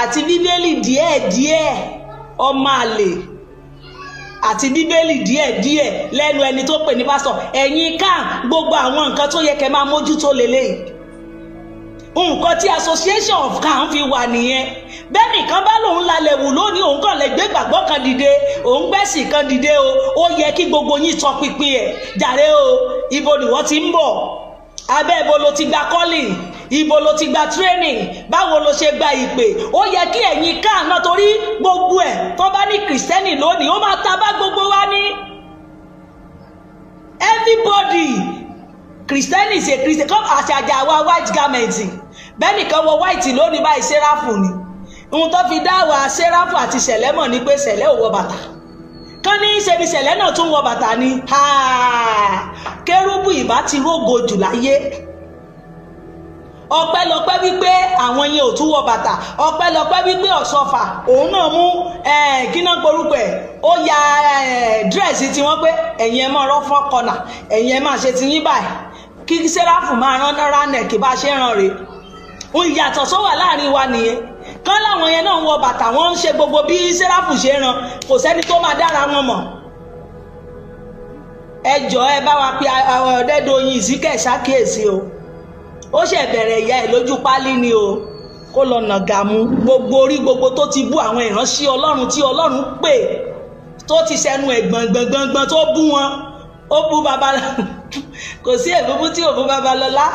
àti bíbélì díẹ̀díẹ̀, ọmọ àlè àti bíbélì díẹ̀díẹ̀ lẹ́nu ẹni tó pè ní pásítọ̀. Ẹ̀yin ká gbogbo àwọn nǹkan tó yẹ kẹ́ máa mójútó lélẹ́yìí, nǹkan tí association of CAN fi wà nìyẹn. Bẹ́ẹ̀ nìkan bá lòun lálẹ́ wù lónìí, òun kàn lè gbé gbàgbọ́ kan dìde, òun gbẹ̀sìn kan dìde o, ó yẹ kí gbogbo yín tọpinpin ẹ̀ jàre o. Ibo ni wọ́n ti ń bọ̀? Abẹ́ ibo ló ti gba calling? Ibo ló ti gba training? Báwo ló ṣe gba ìpè? Ó yẹ kí ẹ̀yin CAN náà, torí gbogbo ẹ̀ tó bá ní kìrìsìtẹ́nì lónìí, ó máa ta bá gbogbo wa ní. Everybody Christian is a Christian. Come àṣàjà wa white garment, bẹ́ẹ̀ nìkan wọ white lónìí báyìí, sẹ́ráfù ni. Ohun tó fi dá wa sẹ́ráfù àti sẹ̀lẹ́ mọ̀ ni pé sẹ̀lẹ́ ò wọ bàtà. Kán ní í ṣe ni sẹ̀lẹ́ náà tún wọ bàtà ni. Kérúbù ìbá ti rógo jù láyé. Ọpẹ́lọpẹ́ wípé àwọn yẹn ò tún wọ bàtà. Ọpẹ́lọpẹ́ wípé Ọ̀ṣọ́fà òun náà mú kíná gborúkọ ẹ̀, ó ya dírẹ́sì tiwọn pé ẹ̀yin ẹ̀ máa rọ́ fọ́ kọnà, ẹ̀yin ẹ̀ máa ṣe ti yín báyìí, kí sẹ́ráfù máa rán ránẹ̀kì bá ṣe ràn rè. Ìyàtọ̀ tó wà láàrin wa nìyẹn. Kán láwọn yẹn náà ń wọ bàtà, wọ́n ń ṣe gbogbo bí sẹ́ráfù ṣe ràn, kò sẹ́ni tó máa dára wọn mọ̀. Ẹ jọ̀ọ́ ẹ bá wa pe Ọ̀dẹ́dọ̀yìn Ìsíkẹ̀ ṣàkíyèsí o, ó ṣe bẹ̀rẹ̀ ìyá ẹ̀ lójú pálí ni o, kó lọ nàgà mú gbogbo orí gbogbo tó ti bú àwọn ìránṣẹ́ Ọlọ́run tí Ọlọ́run pè tó ti sẹnu ẹ̀ gbọ̀ngbọ̀ngbọ̀ngbọ̀n tó bú wọn, ó bú baba, kò sí èbúbú tí ò bú Babalọlá,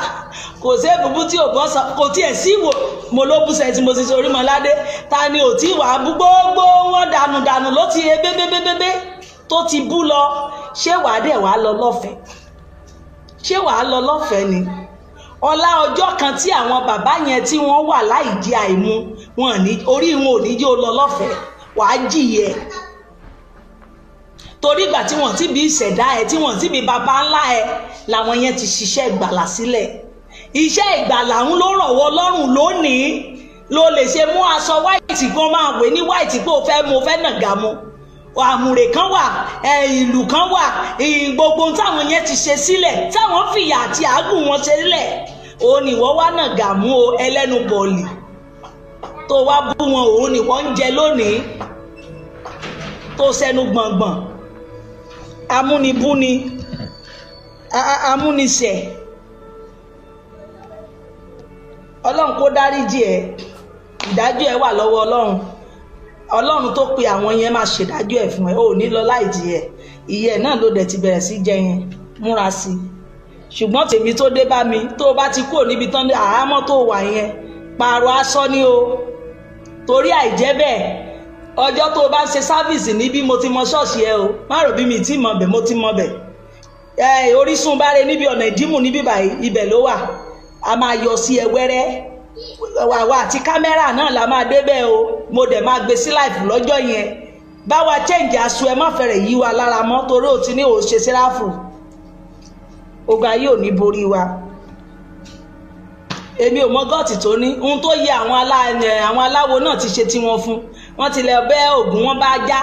kò sí èbúbú tí ò bọ́ sọ, kò tiẹ̀ sí ìwò mo ló bú sẹ́tì mo ti sọ Orímọládé, ta ni ò tí wàá bú gbogbo wọn dànù dànù ló ti ebébébébébé tó ti bú lọ. Ṣé wàá dẹ̀ wàá lọ lọ́fẹ̀ẹ́? Ṣé wàá lọ lọ́fẹ̀ẹ́ ni? Ọlá ọjọ́ kan tí àwọn bàbá yẹn tí wọ́n wà láì jẹ àìmu wọn ní orí wọn ò ní jẹ́ ó lọ lọ́fẹ̀ẹ́, wàá jìyẹ. Torí ìgbà tí wọ́n ti bí ìṣẹ̀dá ẹ, tí wọ́n ti bí baba ńlá ẹ, làwọn yẹn ti ṣiṣẹ́ ìgbàlà sílẹ̀. Iṣẹ́ ìgbàlà ń ló rọ̀ wọ́ lọ́rùn lónìí, ló lè ṣe mú aṣọ white kan máa wé ní white pé o fẹ́ mu, o fẹ́ nàgà mu. Àmùrè kan wà, ìlú kan wà, gbogbo táwọn yẹn ti ṣe sílẹ̀, táwọn fìyà àti àágùn wọn ṣe sílẹ̀, òun ni wọ́n wá nàgà mú o, ẹlẹ́nu bọ̀ọ̀lì tó wá bú wọn, òun ni wọ́n ń jẹ lónìí, tó sẹ́nu gbọ̀ngbọ̀n, amúnibúni, amúnisẹ̀. Ọlọ́run kó dáríjì ẹ, ìdájọ́ ẹ wà lọ́wọ́ Ọlọ́run. Ọlọ́run tó pe àwọn yẹn máa ṣèdájọ́ ẹ̀ fún ẹ, ò ní lọ láì jì ẹ, ìyẹ́ náà ló dẹ̀ ti bẹ̀rẹ̀ sí jẹ yẹn, múra sí i. Ṣùgbọ́n tèmi tó dé bá mi, tó bá ti kúrò níbi tán àhámọ́ tó wà yẹn, pààrọ̀ aṣọ ni o, torí àìjẹ́ bẹ́ẹ̀ ọjọ́ tó o bá ń ṣe sáfíìsì níbí, mo ti mọ ṣọ́ọ̀ṣì ẹ o, má rò bí mi ti mọ bẹ̀, mo ti mọ bẹ̀. Orísun bá re níbi ọ̀nà ìdímù níbí báyìí, ibẹ̀ ló wà, a máa yọ sí ẹ wẹ́rẹ́, àwa àti kámẹ́rà náà la máa débẹ̀ o, mo dẹ̀ máa gbé sí láìfù lọ́jọ́ yẹn. Báwa chẹ́ǹjì aṣọ ẹ má fẹ́rẹ̀ yí wa lára mọ́, torí o ti ní o ṣe síráfù, ogun ayé ò ní borí wa. Èmi ò mọ gọ́ọ̀tì tó ní ohun tó yẹ àwọn aláwo náà ti ṣe tiwọn fún wọn, ti lọ bẹ́ Ògún, wọn bá ajá,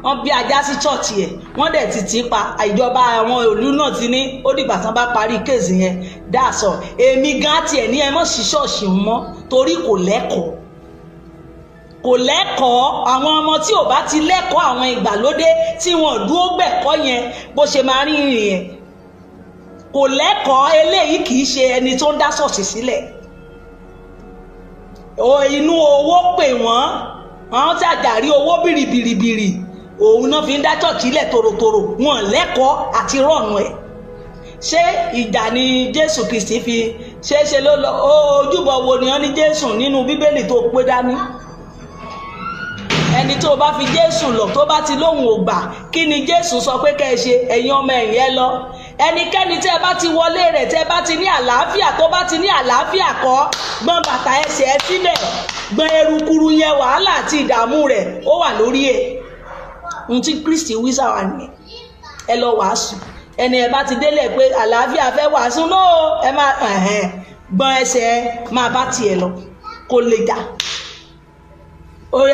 wọn bí ajá sí ṣọ́ọ̀ṣì ẹ̀, wọ́n dẹ̀ ti tì í pa. Ìjọba àwọn ìlú náà ti ní ó dìgbà tán bá parí kéèsì yẹn dáàsọ. Èmi gan tiẹ̀ ní ẹ mọ̀ sí ṣọ́ọ̀ṣì mọ́, torí kò lẹ́kọ̀ọ́, kò lẹ́kọ̀ọ́. Àwọn ọmọ tí ò bá ti lẹ́kọ̀ọ́ àwọn ìgbàlódé tí wọ́n dúró gbẹ̀kọ́ yẹn, bó ṣe máa rí ìrìn yẹn, kò lẹ́kọ̀ọ́. Eléyìí kì í ṣe ẹni tó ń dá ṣọ́ọ̀ṣì sílẹ̀. Inú owó pè wọ́n, àwọn tí àjàrí owó bìrìbìrìbìrì òun náà fi ń dá ṣọ́ọ̀ṣì lẹ̀ tòròtòrò, wọn lẹ́kọ̀ọ́ àti rọ̀nù ẹ̀. Ṣé ìjà ni Jésù Kristi fi ṣe é ṣe ló lọ? Ojúbọ wo ni wọ́n ní Jésù nínú Bíbélì tó pé dání? Ẹni tó bá fi Jésù lọ, tó bá ti lóhùn ò gbà, kí ni Jésù sọ pé kẹ́ ẹ ṣe? Ẹ̀yin ọmọ ẹ̀yìn ẹ lọ. Ẹnikẹ́ni tẹ́ ẹ bá ti wọlé rẹ̀, tẹ́ ẹ bá ti ní àlàáfíà, tó bá ti ní àlàáfíà kọ́, gbọ́n bàtà ẹsẹ̀ ẹ sílẹ̀, gbọ́n erukuru yẹn, wàhálà àti ìdààmú rẹ̀ ó wà lórí ẹ̀. Ohun tí Kristi wí sáwà nìyẹn, ẹ lọ wàásù. Ẹni ẹ bá ti délẹ̀ pé àlàáfíà fẹ́ wàásù náà, ẹ máa gbọ́n ẹsẹ̀ ẹ máa bá tiẹ̀ lọ, kó lè jà.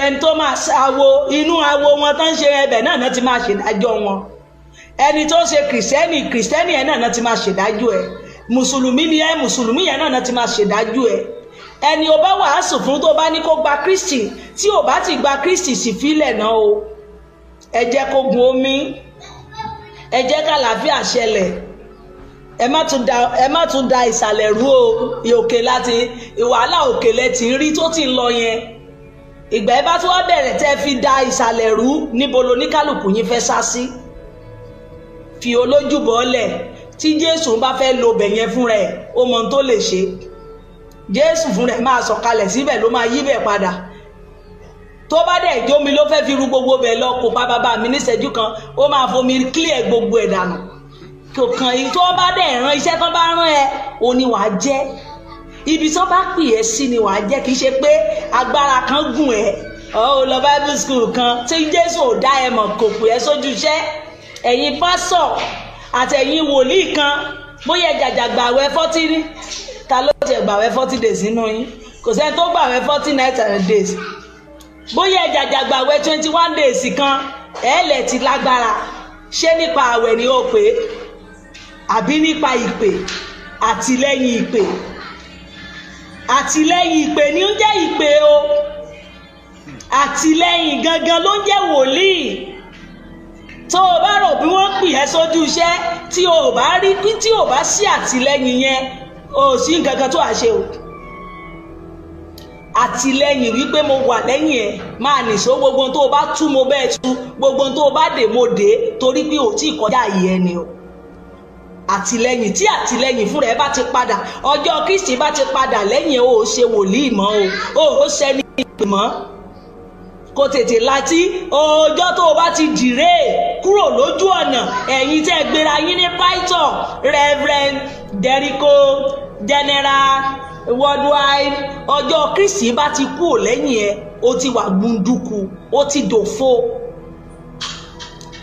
Ẹni tó máa ṣàwo inú awo wọn tó ń ṣe ẹbẹ̀ náà náà ti máa ṣèdájọ́ wọn. Ẹni tó ń ṣe kìrìsìtẹ́nì, kìrìsìtẹ́nì ẹ̀ náà náà ti máa ṣèdájọ́ ẹ̀. Mùsùlùmí ni ẹ, mùsùlùmí yẹn náà náà ti máa ṣèdájọ́ ẹ̀. Ẹni o bá wàásù fún tó bá ní kó gba Kristi, tí ò bá ti gba Kristi sì fílẹ̀ náà o. Ẹ jẹ́ kó gun omi, ẹ jẹ́ kàlàáfíà ṣẹlẹ̀, ẹ má tún da ìsàlẹ̀ rú o. Òkè láti wàhálà òkè lẹ ti ń rí tó ti ń lọ yẹn. Ìgbà ẹ bá tún wá bẹ̀rẹ̀ tẹ́ fi da ìsàlẹ̀ rú, níbo loníkálùkù yín fẹ́ sá sí? Fi olójúbọ lẹ̀. Tí Jésù bá fẹ́ lo bẹ̀ yẹn fúnra ẹ̀, ó mọ ohun tó lè ṣe. Jésù fúnra ẹ̀ máa sọ̀kalẹ̀ síbẹ̀, ló máa yí bẹ̀ padà. Tó bá dẹ̀ jómi ló fẹ́ fi ru gbogbo bẹ̀ lọ, kò pa bàbá mi níṣẹ́jú kan, ó máa fomi clear gbogbo ẹ̀ dànù. Kò kàn yín. Tó bá dẹ̀ rán iṣẹ́ tó bá rán ẹ, òun ni wàá jẹ́. Ibi tó bá pè ẹ́ sí ni wàá jẹ́, kì í ṣe pé agbára kan gùn ẹ́. Ó lọ Bible school kan tí Jésù ò dá ẹ mọ̀, kò pè ẹ́ sójú iṣẹ́. Ẹ̀yin pásọ̀ àtẹ̀yin wòlíì kan, bóyá jàjà gbàwẹ̀ 40, ta ló tiẹ̀ gbàwẹ̀ 40 days nínú yín? Kò sẹ́ni tó gbàwẹ̀ 40 nights and days. Bóyá jàjà gbàwẹ̀ 21 days kan, ẹ̀ lẹ̀ ti lágbára. Ṣé nípa àwẹ̀ ni ó pè é, àbí nípa ìpè? Àtìlẹ́yìn ìpè, àtìlẹ́yìn ìpè ni ó ń jẹ́ ìpè o. Àtìlẹ́yìn gangan ló ń jẹ́ wòlíì. Tó o bá rò bí wọ́n pè ẹ́ sójú iṣẹ́, tí o bá rí, tí o bá sí àtìlẹ́yìn yẹn, o sí nǹkan kan tó à ṣe o. Àtìlẹ́yìn wípé mo wà lẹ́yìn ẹ̀, máa nìṣó, gbogbo tó o bá tú mo bẹ́ẹ̀ tú, gbogbo tó o bá dè mo dè, torí pé ò tí ì kọjá àyè ẹni o. Àtìlẹ́yìn tí àtìlẹ́yìn fúnra ẹ bá ti padà, ọjọ́ Kristi bá ti padà lẹ́yìn ẹ, o ò ṣe wòlíì mọ́ o, ò ṣẹni ìpè mọ́. Kò tètè láti ọjọ́ tó o bá ti dìré kúrò lójú ọ̀nà. Ẹ̀yin tẹ́ gbéra yín ní Python, Reverend Jericho, General Worldwide, ọjọ́ Kristi bá ti kúrò lẹ́yìn ẹ, o ti wà gbunduku, o ti dòfo.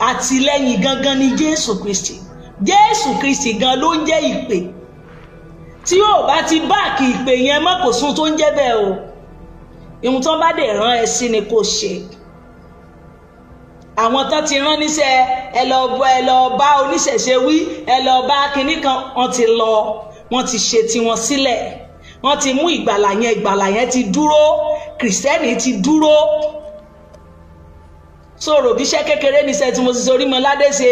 Àtìlẹ́yìn gangan ni Jésù Kristi. Jésù Kristi gan ló ń jẹ́ ìpè. Tí o bá ti báàkì ìpè yẹn mọ́, kò sún tó ń jẹ́ bẹ́ẹ̀ o. Ìhun tán bá dẹ̀ rán ẹ sí ni kò ṣe. Àwọn tán ti rán níṣẹ́, ẹ lọ bá oníṣẹ̀ṣe wí, ẹ lọ bá kinní kan, wọ́n ti lọ, wọ́n ti ṣe tiwọn sílẹ̀, wọ́n ti mú ìgbàlà yẹn, ìgbàlà yẹn ti dúró, kìrìsìtẹ́nì ti dúró. Sọ̀rọ̀ bí iṣẹ́ kékeré níṣẹ́ tí mo ti sorí mọ́ ládé ṣe,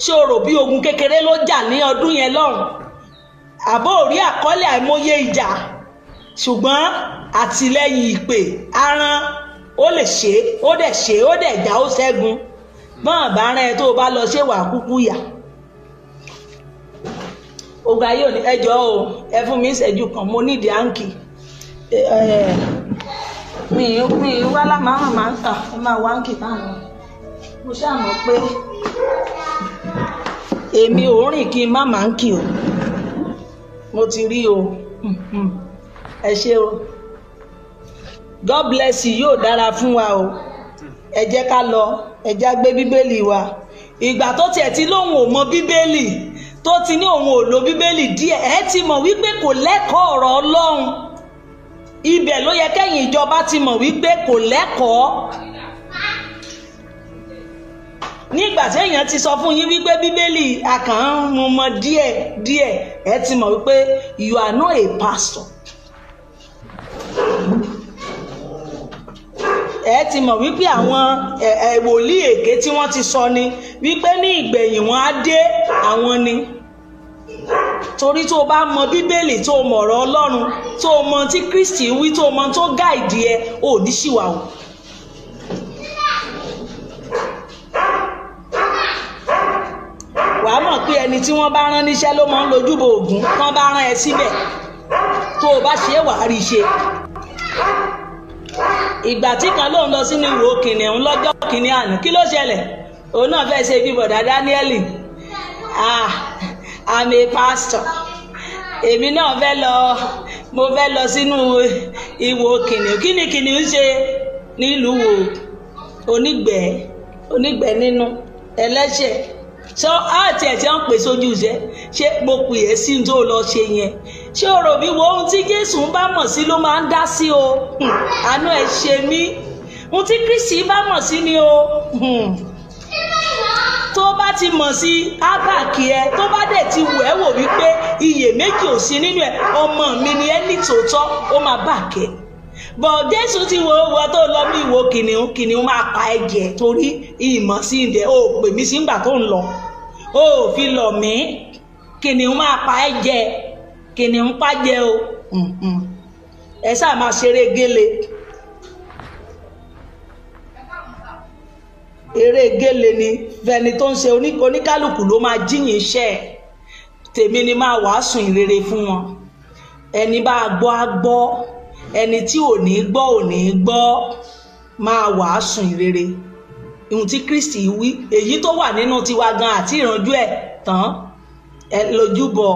sọ̀rọ̀ bí ogun kékeré ló jà ní ọdún yẹn lọ́hùn, àbó òrí àkọọ́lẹ̀ àìmọye ìjà, ṣùgbọ́n àtìlẹ́yìn ìpè aràn ó lè ṣe, ó dẹ̀ ṣe, ó dẹ̀ já, ó ṣẹ́gun. Bọ́n bá rán ẹ tó o bá lọ ṣé wàá kúkú yà. Ogun ayé òní ẹjọ́ o, ẹ fún mi ìṣẹ́jú kan, mo nídìí áǹkì. Mi wá lámàá máa ń tà, ẹ máa wá áǹkì táwọn. Mo ṣáà mọ̀ pé èmi ò rìn kí n má máa ń kì o. Mo ti rí o. Ẹ ṣé o. God bless you, yóò dára fún wa o. Ẹ jẹ́ ká lọ, ẹ jẹ́ gbé bíbélì wa. Ìgbà tó tiẹ̀ ti lóun ò mọ bíbélì, tó ti ní òun ò lo bíbélì díẹ̀, ẹ ti mọ̀ wípé kò lẹ́kọ̀ọ́ ọ̀rọ̀ Ọlọ́run. Ibẹ̀ ló yẹ kẹ́yìn ìjọba ti mọ̀ wípé kò lẹ́kọ̀ọ́. Nígbà tí èèyàn ti sọ fún yín wípé bíbélì àkàn ń mú mọ díẹ̀ díẹ̀, ẹ ti mọ̀ wípé you are not a pastor. Ẹ ti mọ̀ wípé àwọn wòlíì èké tí wọ́n ti sọ ni wípé ní ìgbẹ̀yìn wọn á dé àwọn ni. Torí tó o bá mọ bíbélì, tó o mọ̀ ọ̀rọ̀ Ọlọ́run, tó o mọ tí Kristi wí, tó o mọ tó gáìdì ẹ, ò ní ṣìwà o. Wàá mọ̀ pé ẹni tí wọ́n bá rán níṣẹ́ ló máa ń lojúbọ Ògún, tán bá rán ẹ síbẹ̀, tó o bá ṣe é wàá rí i ṣe. Ìgbà tí kan lóun lọ sínú ìwò kìnìún lọ́jọ́ kìnìún àná, kí ló ṣẹlẹ̀? Òun náà fẹ́ ṣe bí bọ̀dá Dáníẹ́lì. I'm a pastor. Èmi náà fẹ́ lọ, mo fẹ́ lọ sínú ìwò kìnìún. Kí ni kìnìún ṣe nílùú wo? Onígbẹ̀ẹ́, onígbẹ̀ẹ́ nínú, ẹlẹ́ṣẹ̀. Sọ àti ẹ̀ tí wọ́n pè sójú iṣẹ́, ṣé mo pè é sí tó lọ ṣe yẹn? Ṣé o rò bí wo ohun tí Jésù ń bá mọ̀ sí ló máa ń dá sí o? Àánú ẹ̀ ṣe mí. Ohun tí Kristi bá mọ̀ sí ni o. Tó bá ti mọ̀ sí ábàkì ẹ, tó bá dẹ̀ ti wù ẹ́ wò wípé iyèméjì ò sí nínú ẹ̀, ọmọ mi ni ẹ ní tòótọ́, ó máa bàkẹ́. Bọ̀ Jésù ti wo owó tó lọ bí ìwò kìnìún, kìnìún máa pa ẹ jẹ torí ìmọ̀ sí ìdẹ, o pè mí sí ìgbà tó ń lọ, o fi lọ̀ mí, kìnìún máa pa ẹ jẹ, kìnìún pa jẹ o. Ẹ sáà máa ṣeré gélé. Eré gélé ni fẹni tó ń ṣe oníkálukú ló máa jíyìn iṣẹ́ ẹ̀. Tèmi ni máa wàásù ìrere fún wọn. Ẹni bá gbọ́ á gbọ́, ẹni tí ò ní gbọ́ ò ní gbọ́, máa wàásù ìrere. Ohun tí Kristi wí, èyí tó wà nínú tiwa gan àti ìrànjú ẹ̀ tán, ẹ lójúbọ.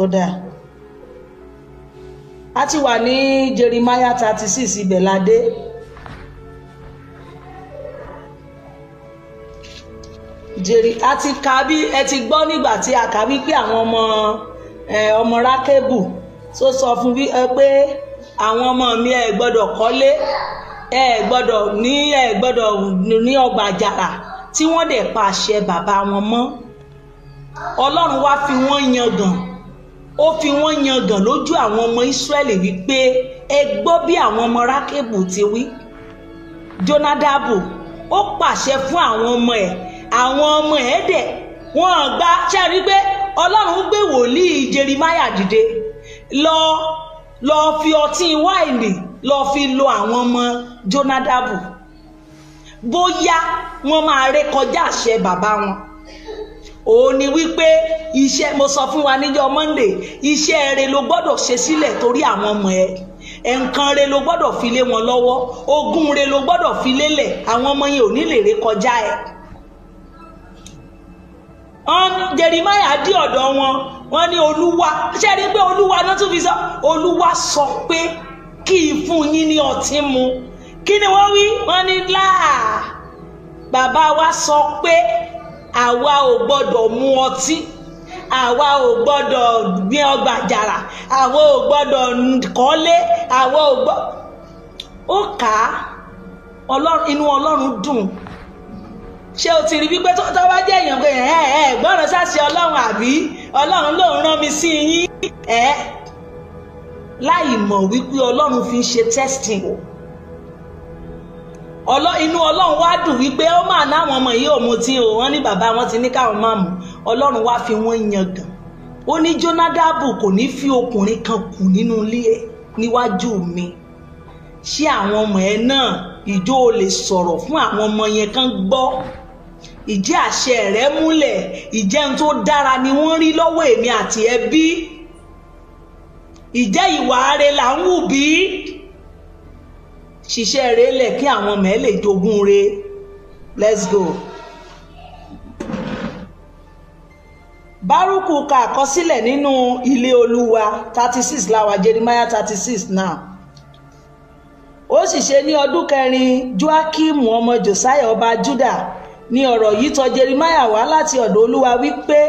Ó dáa. A ti wà ní Jeremiah 36, ibẹ̀ la dé. A ti kà bí ẹ ti gbọ́ nígbà tí a kà wípé àwọn ọmọ ọmọ Rákébù tó sọ fún bí ẹ pé àwọn ọmọ mi ẹ gbọ́dọ̀ kọ́lé, ẹ gbọ́dọ̀ ní, ẹ gbọ́dọ̀ ní ọgbà àjàrà, tí wọ́n dẹ̀ pa àṣẹ bàbá wọn mọ́. Ọlọ́run wá fi wọ́n yangàn, ó fi wọ́n yangàn lójú àwọn ọmọ Ísírẹ́lì wípé ẹ gbọ́ bí àwọn ọmọ Rákébù ti wí. Jónádàbù ó pàṣẹ fún àwọn ọmọ ẹ̀, àwọn ọmọ ẹ̀ dẹ̀ wọ́n gbà. Ṣe rí pé Ọlọ́run gbé wòlíì Jeremáyà dìde lọ Lọ fi ọtí wáìnì lọ fi lo àwọn ọmọ Jónádàbù, bóyá wọ́n máa ré kọjá àṣẹ bàbá wọn. Òun ni wípé iṣẹ́ mo sọ fún wa níjọ́ Monday, iṣẹ́ rere ló gbọ́dọ̀ ṣe sílẹ̀ torí àwọn ọmọ ẹ. Nǹkan rere ló gbọ́dọ̀ fi lé wọn lọ́wọ́, ogún rere ló gbọ́dọ̀ fi lélẹ̀, àwọn ọmọ yẹn ò ní lè ré kọjá ẹ. Jeremiah dí ọ̀dọ̀ wọn, wọ́n ní Olúwa, ṣé rí pé Olúwa náà tún fi sọ, Olúwa sọ pé kí n fún yín ní ọtí mu. Kí ni wọ́n wí? Wọ́n ní láà, bàbá wa sọ pé àwa ò gbọ́dọ̀ mu ọtí, àwa ò gbọ́dọ̀ gbin ọgbà àjàrà, àwa ò gbọ́dọ̀ kọ́lé, àwa ò gbọ́. Ó kà á, inú Ọlọ́run dùn. Ṣé o ti rí wípé tó bá jẹ́ èèyàn pé ẹ ẹ gbọ́ràn sáṣẹ Ọlọ́run, àbí Ọlọ́run lòún rán mi sí yín, ẹ láì mọ̀ wípé Ọlọ́run fi ń ṣe testing o. Inú Ọlọ́run wá dùn wípé ó máa náwọn ọmọ yìí ò mutí o, wọ́n ní bàbá wọn ti ní káwọn máa mú. Ọlọ́run wá fi wọ́n yangàn. Ó ní Jónádàbù kò ní fi ọkùnrin kan kù nínú ilé ẹ̀ níwájú mi. Ṣé àwọn ọmọ ẹ náà ìjọ ò lè sọ̀rọ̀ fún àwọn ọmọ yẹn kán gbọ́? Ìjẹ́ àṣẹ rẹ̀ múlẹ̀, ìjẹ́ ohun tó dára ni wọ́n rí lọ́wọ́ èmi àti ẹbí, ìjẹ́ ìwà rẹ̀ là ń wù bí? Ṣiṣẹ́ rẹ̀ lẹ̀ kí àwọn ọmọ ẹ lè jogún rẹ̀. Let's go. Bárúkù ka àkọsílẹ̀ nínú ilé Olúwa 36 láwa, Jeremiah 36 now. Ó sì ṣe ní ọdún kẹrin Joakimu ọmọ Josiah ọba Juda ní ọ̀rọ̀ yìí tọ̀ Jeremiah wá láti ọ̀dọ̀ Olúwa wípé,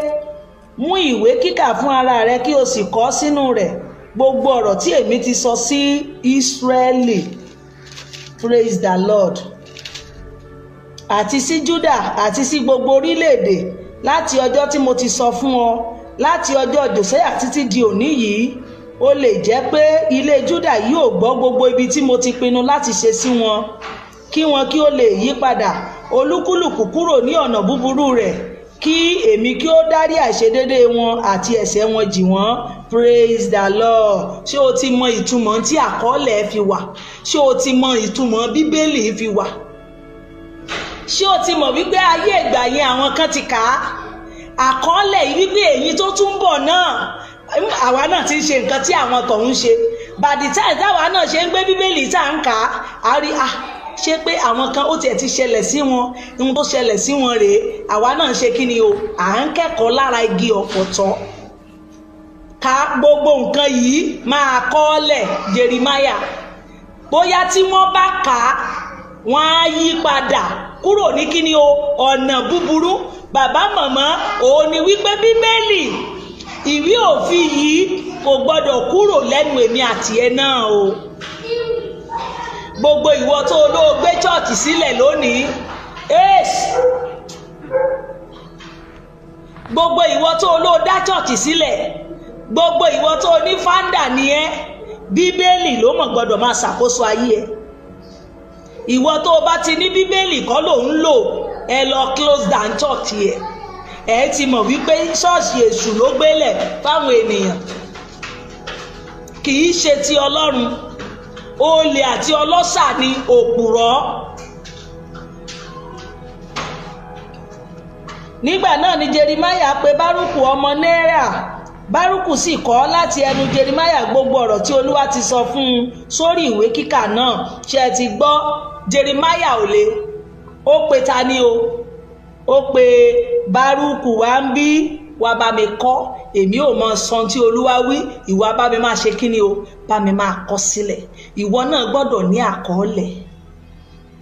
mú ìwé kíkà fún ara rẹ kí o sì kọ sínú rẹ̀ gbogbo ọ̀rọ̀ tí èmi ti sọ sí Ísírẹ́lì. Praise the Lord. Àti sí Juda àti sí gbogbo orílẹ̀-èdè láti ọjọ́ tí mo ti sọ fún ọ, láti ọjọ́ Josiah títí di òní yìí. Ó lè jẹ́ pé ilé Juda yóò gbọ́ gbogbo ibi tí mo ti pinnu láti ṣe sí wọn, kí wọn kí ó lè yí padà olúkúlùkù kúrò ní ọ̀nà búburú rẹ̀, kí èmi kí ó dárí àìṣedédé wọn àti ẹ̀ṣẹ̀ wọn jì wọ́n. Praise the Lord. Ṣé o ti mọ ìtumọ̀ tí àkọọ́lẹ̀ fi wà? Ṣé o ti mọ ìtumọ̀ Bíbélì fi wà? Ṣé o ti mọ̀ wípé ayé ìgbà yẹn àwọn kan ti kà á? Àkọọ́lẹ̀ yìí wípé èyí tó tún bọ̀ náà, àwa náà ti ń ṣe nǹkan tí àwọn tọ̀hún ṣe. By the time táwa náà ṣe ń gbé Bíbélì tá à ń kà á, a rí a ṣe pé àwọn kan ó tiẹ̀ ti ṣẹlẹ̀ sí wọn, ohun tó ṣẹlẹ̀ sí wọn rèé, àwa náà ṣe kí ni o, à ń kẹ́kọ̀ọ́ lára igi ọ̀pọ̀tọ́. Ka gbogbo nǹkan yìí máa kọ́ọ́lẹ̀ Jeremiah. Bóyá tí wọ́n bá kà á, wọ́n á yí padà kúrò ní kí ni o, ọ̀nà búburú. Bàbá màmá, òun ni wípé Bíbélì ìwé òfin yìí kò gbọ́dọ̀ kúrò lẹ́nu èmi àti ẹ náà o. Gbogbo ìwọ tó olóò gbé chọ́ọ̀chì sílẹ̀ lónìí, gbogbo ìwọ tó olóò dá chọ́ọ̀chì sílẹ̀, gbogbo ìwọ tó ní fáńdà ni ẹ, Bíbélì ló mọ̀ gbọ́dọ̀ máa ṣàkóso ayé ẹ. Ìwọ tó o bá ti ní Bíbélì kọ́ ló ń lò, ẹ lọ close down church ẹ. Ẹ ti mọ̀ wípé ṣọ́ọ̀ṣì èṣù ló gbélẹ̀ fáwọn ènìyàn, kì í ṣe ti Ọlọ́run. Olè àti ọlọ́ṣà ni òpùrọ́. Nígbà náà ni Jeremiah pe Bárúkù ọmọ Nẹ́rà. Bárúkù sì kọ láti ẹnu Jeremiah gbogbo ọ̀rọ̀ tí Olúwa ti sọ fún un sórí ìwé kíkà náà. Ṣé ẹ ti gbọ́? Jeremiah ò le. Ó pe ta ni o? Ó pe Bárúkù wá ń bí, wá bá mi kọ́, èmi ò mọ sọ tí Olúwa wí, ìwọ bá mi máa ṣe kí ni o, bá mi máa kọ sílẹ̀. Ìwọ náà gbọ́dọ̀ ní àkọọ́lẹ̀.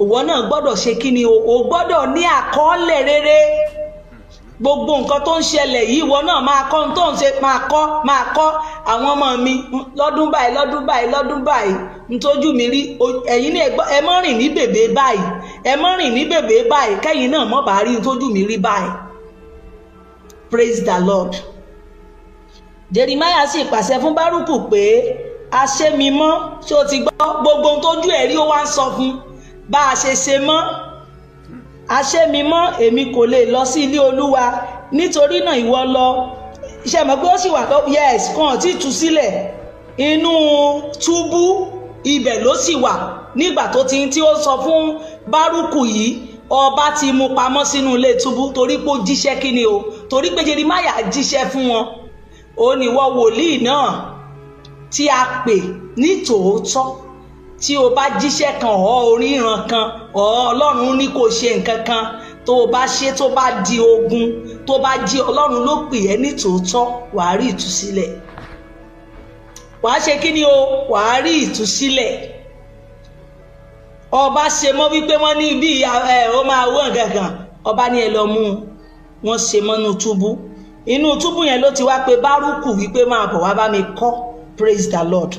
Ìwọ náà gbọ́dọ̀ ṣe kí ni o, o gbọ́dọ̀ ní àkọọ́lẹ̀ rere. Gbogbo nǹkan tó ń ṣẹlẹ̀ yìí, ìwọ náà máa kọ́ ohun tó ń ṣe, máa kọ́, máa kọ́. Àwọn ọmọ mi lọ́dún báyìí, lọ́dún báyìí, lọ́dún báyìí, ntójú mi rí, ẹ̀yin ní ẹ má rìn ní bèbè báyìí, ẹ má rìn ní bèbè báyìí, kẹ́yìn náà mọ̀ bá rí ntójú mi rí báyìí. Praise the Lord. Jeremiah sì pàṣẹ fún Bárúkù pé, a ṣe mi mọ́. Ṣé o ti gbọ́? Gbogbo ohun tójú ẹ̀ rí ó wá ń sọ fún bá a ṣe ṣe mọ́. A ṣe mi mọ́, èmi kò lè lọ sí ilé Olúwa, nítorí náà ìwọ lọ. Ṣe mọ̀ pé ó sì wà tó, yes, kan ò tí tú sílẹ̀. Inú túbú ibẹ̀ ló sì wà nígbà tó ti tí ó sọ fún Bárúkù yìí. Ọba ti mú pamọ́ sínú ilé túbú torí pé ó jíṣẹ́ kí ni o, torí pé Jeremáyà jíṣẹ́ fún wọn. Ó ní ìwọ wòlíì náà tí a pè ní tòótọ́, tí o bá jíṣẹ́ kan ọ̀ oríran kan ọ̀ Ọlọ́run ní kò ṣe nǹkan kan, tó o bá ṣe tó bá di ogun, tó bá jí Ọlọ́run ló pè ẹ́ ní tòótọ́, wàá rí ìtúsílẹ̀. Wàá ṣe kí ni o, wàá rí ìtúsílẹ̀. Ọba ṣe mọ́ wípé wọ́n ní bí ó máa wọ́n gangan, ọba ní ẹ lọ mú un, wọ́n ṣe mọ́nú túbú. Inú túbú yẹn ló ti wá pé Bárúkù wípé máa bọ̀ wá bá mi kọ́. Praise the Lord.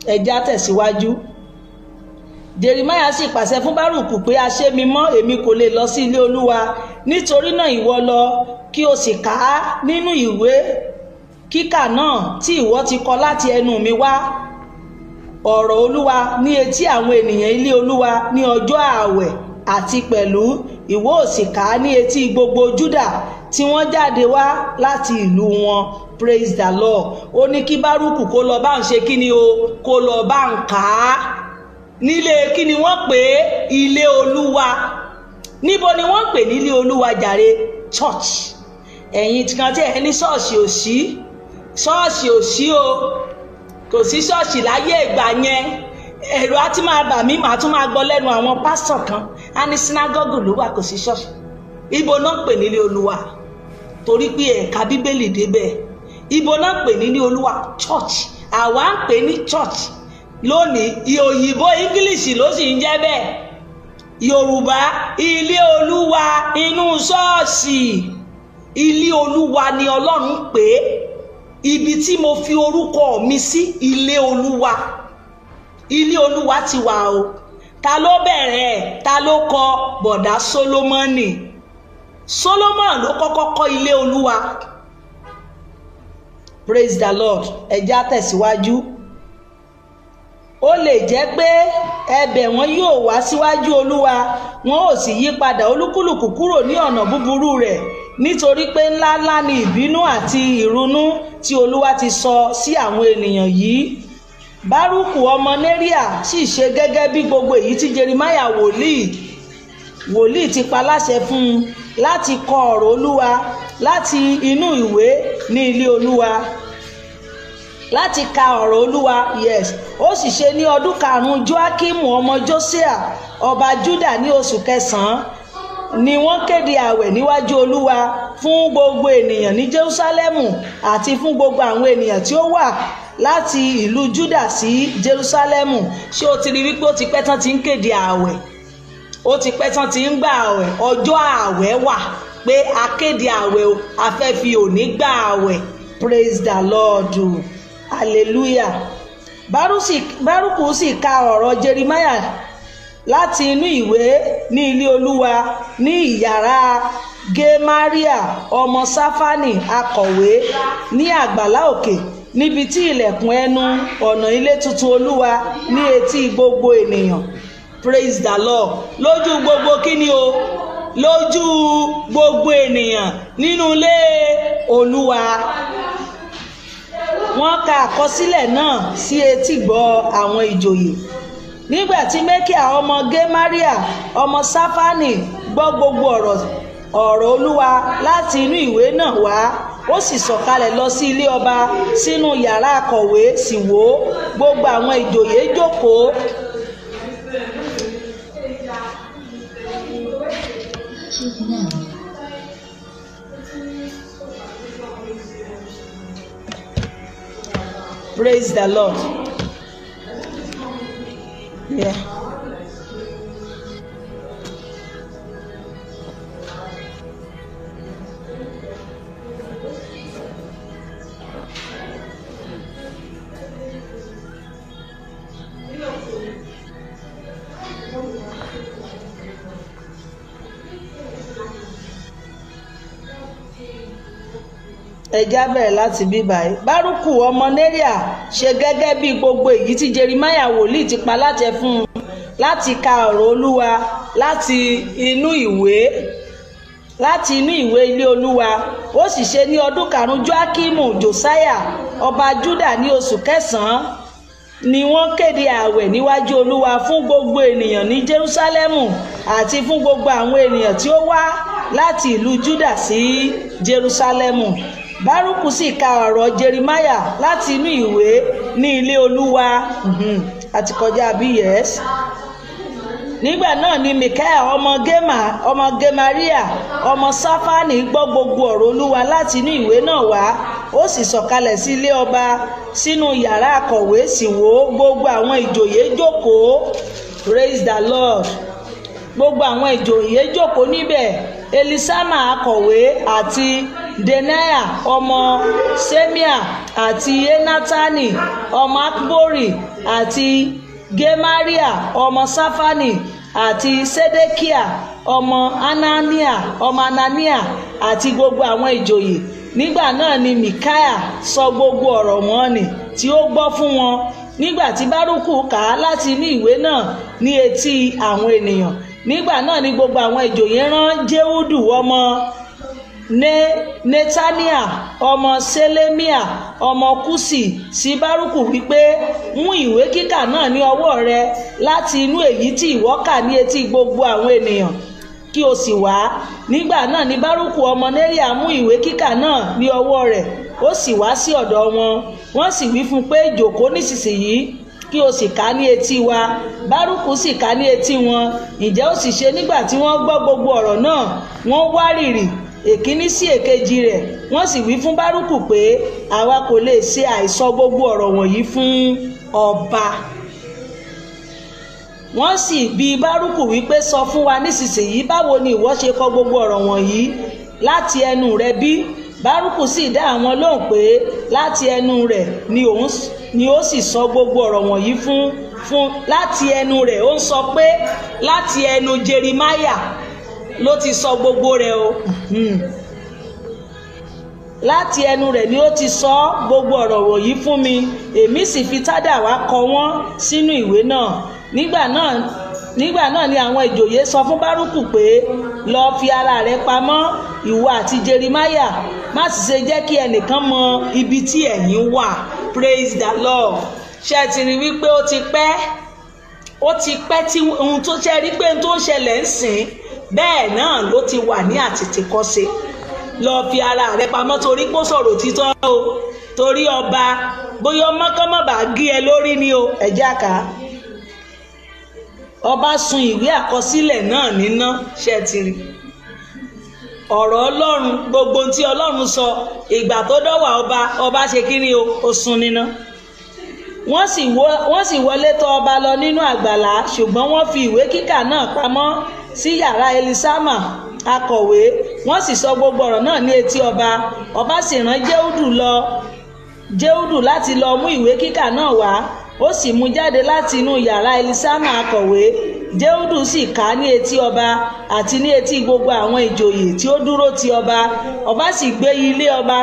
Ẹ já tẹ̀síwájú. Jeremáyà sì pàṣẹ fún Bárúkù pé a ṣe mi mọ́, èmi kò lè lọ sí ilé Olúwa, nítorí náà ìwọ lọ kí o sì kà á nínú ìwé kíkà náà tí ìwọ ti kọ láti ẹnu mi wá ọ̀rọ̀ Olúwa ní etí àwọn ènìyàn ilé Olúwa ní ọjọ́ ààwẹ̀, àti pẹ̀lú ìwọ ò sì kà á ní etí gbogbo Júdà tí wọ́n jáde wá láti ìlú wọn. Praise the Lord. Ó ní kí Bárúkù kó lọ bá ń ṣe kí ni o, kó lọ bá ń kà á nílé kí ni wọ́n pè é, ilé Olúwa. Níbo ni wọ́n pè nílé Olúwa jàre? Church. Ẹ̀yin kan tí ẹ ní ṣọ́ọ̀ṣì ò sí, ṣọ́ọ̀ṣì ò sí o, kò sí ṣọ́ọ̀ṣì láyé ìgbà yẹn. Ẹ̀rù á ti máa bà mí, màá tún máa gbọ́ lẹ́nu àwọn pásítọ̀ kan á ní sínágọ́gù ló wà, kò sí ṣọ́ọ̀ṣì. Ibo náà pè nílé Olúwa? Torí pé ẹ̀ka Bíbélì débẹ̀. Ibo náà pè nílé Olúwa? Church. Àwa ń pè ní church lónìí, òyìnbó English ló sì ń jẹ́ bẹ́ẹ̀. Yorùbá, ilé Olúwa, inú ṣọ́ọ̀ṣì. Ilé Olúwa ni Ọlọ́run pè é. Ibi tí mo fi orúkọ mi sí, ilé Olúwa. Ilé Olúwa ti wà o. Ta ló bẹ̀rẹ̀ ẹ̀? Ta ló kọ́? Bọ̀dá Sólómọ́nì. Solomon ló kọ́kọ́ kọ́ ilé Olúwa. Praise the Lord. Ẹ já tẹ̀síwájú. Ó lè jẹ́ pé ẹ̀bẹ̀ wọn yóò wá síwájú Olúwa, wọn ò sì yí padà olúkúlùkù kúrò ní ọ̀nà búburú rẹ̀, nítorí pé ńláńlá ni ìbínú àti ìrunú tí Olúwa ti sọ sí àwọn ènìyàn yìí. Bárúkù ọmọ Néríà sì ṣe gẹ́gẹ́ bí gbogbo èyí tí Jeremáyà wòlíì ti pa láṣẹ fún un láti kọ ọ̀rọ̀ Olúwa láti inú ìwé ní ilé Olúwa, láti ka ọ̀rọ̀ Olúwa. Yes. Ó sì ṣe ní ọdún karùn-ún Joakimu ọmọ Josiah ọba Juda ní oṣù kẹsàn-án ni wọ́n kéde àwẹ̀ níwájú Olúwa fún gbogbo ènìyàn ní Jerúsálẹ́mù àti fún gbogbo àwọn ènìyàn tí ó wà láti ìlú Juda sí Jerúsálẹ́mù. Ṣé o ti rí wípé ó ti pẹ́ tán ti ń kéde àwẹ̀? Ó ti pẹ́ tán ti ń gbà àwẹ̀. Ọjọ́ àwẹ̀ wà pé a kéde àwẹ̀ o, a fẹ́ fi òní gbà àwẹ̀. Praise the Lord. Hallelujah. Bárúkù sì ka ọ̀rọ̀ Jeremáyà láti inú ìwé ní ilé Olúwa ní ìyàrá Gemaria ọmọ Sáfánì akọ̀wé ní àgbàlá òkè, níbi tí ilẹ̀kùn ẹnu ọ̀nà ilé tuntun Olúwa ní etí gbogbo ènìyàn. Praise the Lord. Lójú gbogbo kí ni o, lójú gbogbo ènìyàn nínú ilé Olúwa. Wọ́n ka àkọsílẹ̀ náà sí etí gbọ́ àwọn ìjòyè. Nígbà tí Mékíà ọmọ Gemaria ọmọ Sáfánì gbọ́ gbogbo ọ̀rọ̀ Olúwa láti inú ìwé náà wá, ó sì sọ̀kalẹ̀ lọ sí ilé ọba sínú yàrá akọ̀wé, sì wò ó, gbogbo àwọn ìjòyè jókòó. Praise the Lord. Yeah. Ẹja bẹ̀rẹ̀ láti bí báyìí. Bárúkù ọmọ Néríà ṣe gẹ́gẹ́ bí gbogbo èyí tí Jeremáyà wòlíì ti pa láṣẹ fún un láti ka ọ̀rọ̀ Olúwa láti inú ìwé. láti inú ìwé ilé Olúwa. Ó sì ṣe ní ọdún karùn-ún Joakimu Josiah ọba Juda ní oṣù kẹsàn-án ni wọ́n kéde ààwẹ̀ níwájú Olúwa fún gbogbo ènìyàn ní Jerúsálẹ́mù àti fún gbogbo àwọn ènìyàn tí ó wá láti ìlú Juda sí Jerúsálẹ́mù. Bárúkù sì ka ọ̀rọ̀ Jeremáyà láti inú ìwé ní ilé Olúwa. Àti kọjá bí yẹs. Nígbà náà ni Mikael ọmọ Gemaria ọmọ Sáfánì gbọ́ gbogbo ọ̀rọ̀ Olúwa láti inú ìwé náà wá. Ó sì sọ̀kalẹ̀ sí ilé ọba sínú yàrá akọ̀wé, sì wò ó, gbogbo àwọn ìjòyè jókòó. Praise the Lord. Gbogbo àwọn ìjòyè jókòó níbẹ̀. Elisama akọ̀wé àti Denaya ọmọ Semia àti Enatani ọmọ Akbori àti Gemaria ọmọ Sáfánì àti Sedekia ọmọ Anania àti gbogbo àwọn ìjòyè. Nígbà náà ni Mikaya sọ gbogbo ọ̀rọ̀ wọn nì tí ó gbọ́ fún wọn nígbà tí Bárúkù kà á láti inú ìwé náà ní etí àwọn ènìyàn. Nígbà náà ni gbogbo àwọn ìjòyè rán Jehudu ọmọ Netania ọmọ Selemia ọmọ Kusi sí Bárúkù wípé, mú ìwé kíkà náà ní ọwọ́ rẹ láti inú èyí tí ìwọ kà ní etí gbogbo àwọn ènìyàn, kí o sì wá. Nígbà náà ni Bárúkù ọmọ Neria mú ìwé kíkà náà ní ọwọ́ rẹ̀, ó sì wá sí ọ̀dọ̀ wọn. Wọ́n sì wí fún un pé, jòkó nísinsìnyí kí o sì kà ní etí wa. Bárúkù sì kà ní etí wọn. Ǹjẹ́ ó sì ṣe nígbà tí wọ́n gbọ́ gbogbo ọ̀rọ̀ náà, wọ́n wárìrì èkíní sí èkejì rẹ̀. Wọ́n sì wí fún Bárúkù pé, àwa kò lè ṣe àìsọ gbogbo ọ̀rọ̀ wọ̀nyí fún ọba. Wọ́n sì bi Bárúkù wípé, sọ fún wa nísinsìnyí, báwo ni ìwọ ṣe kọ gbogbo ọ̀rọ̀ wọ̀nyí láti ẹnu rẹ bí? Bárúkù sì dá àwọn lóhùn pé, láti ẹnu rẹ̀ ni ó sì sọ gbogbo ọ̀rọ̀ wọ̀nyí fún láti ẹnu rẹ̀. Ó ń sọ pé láti ẹnu Jeremáyà ló ti sọ gbogbo rẹ̀ o. Láti ẹnu rẹ̀ ni ó ti sọ gbogbo ọ̀rọ̀ wọ̀nyí fún mi, èmi sì fi tádà wá kọ wọ́n sínú ìwé náà. Nígbà náà ni àwọn ìjòyè sọ fún Bárúkù pé, lọ fi ara rẹ pamọ́, ìwọ àti Jeremáyà, má sì ṣe jẹ́ kí ẹnìkan mọ ibi tí ẹ̀yin wà. Praise the Lord. Ṣé ti rí wípé ó ti pẹ́ tí ohun tó ṣe rí pé ohun tó ń ṣẹlẹ̀ ń sìn bẹ́ẹ̀ náà ló ti wà ní àtètèkọ́ṣe. Lọ fi ara rẹ pamọ́ torí pé ó sọ̀rọ̀ òtítọ́ o, torí ọba bóyá ọmọkànmọ́bà gé ẹ lórí ni o. Ẹ̀jẹ̀ àká. Ọba sun ìwé àkọsílẹ̀ náà níná. Ṣe ti rí ọ̀rọ̀ Ọlọ́run, gbogbo ohun tí Ọlọ́run sọ ìgbà tó dọ́wà ọba, ọba ṣe kí ni o, ó sun níná. Wọ́n sì wọlé tọ̀ ọba lọ nínú àgbàlá, ṣùgbọ́n wọ́n fi ìwé kíkà náà pamọ́ sí yàrá Elisama akọ̀wé. Wọ́n sì sọ gbogbo ọ̀rọ̀ náà ní etí ọba. Ọba sì rán Jehudu láti lọ mú ìwé kíkà náà wá. Ó sì mú jáde láti inú yàrá Elisama akọ̀wé. Jehudu sì kà á ní etí ọba àti ní etí gbogbo àwọn ìjòyè tí ó dúró ti ọba. Ọba sì gbé ilé ọba.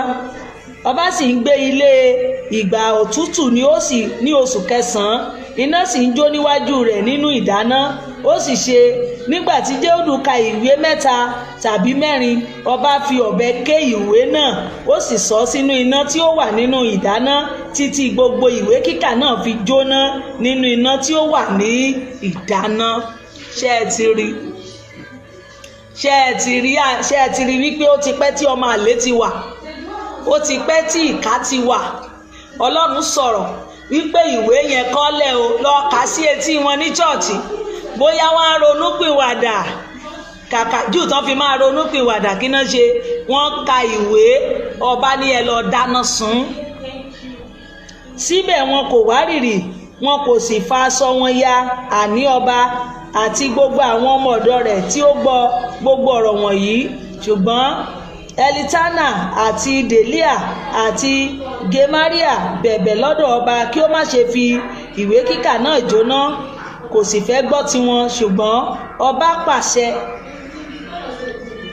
Ọba sì ń gbé ilé ìgbà òtútù ní oṣù kẹsàn-án. Iná sì ń jó níwájú rẹ̀ nínú ìdáná. Ó sì ṣe nígbà tí Jehudu ka ìwé 3 tàbí 4, ọba fi ọ̀bẹ ké ìwé náà, ó sì sọ sínú iná tí ó wà nínú ìdáná títí gbogbo ìwé kíkà náà fi jóná nínú iná tí ó wà ní ìdáná. Ṣé ẹ ti rí? Ṣé ẹ ti rí wípé ó ti pẹ́ tí ọmọ àlè ti wà, ó ti pẹ́ tí ìkà ti wà. Ọlọ́run sọ̀rọ̀ wípé ìwé yẹn kọ́lẹ̀ o, lọ kà sí etí wọn ní chọ́ọ̀chì, bóyá wọ́n á ronúpìwàdà. Kàkà jù tán fi máa ronúpìwàdà, kí náà ṣe? Wọ́n ka ìwé, ọba ní ẹ lọ dáná sun. Síbẹ̀ wọn kò wárìrì, wọn kò sì fa aṣọ wọn ya, àní ọba àti gbogbo àwọn ọmọ ọ̀dọ̀ rẹ̀ tí ó gbọ́ gbogbo ọ̀rọ̀ wọ̀nyí. Ṣùgbọ́n Elitana àti Delia àti Gemaria bẹ̀bẹ̀ lọ́dọ̀ ọba kí ó má ṣe fi ìwé kíkà náà jóná, kò sì fẹ́ gbọ́ tiwọn. Ṣùgbọ́n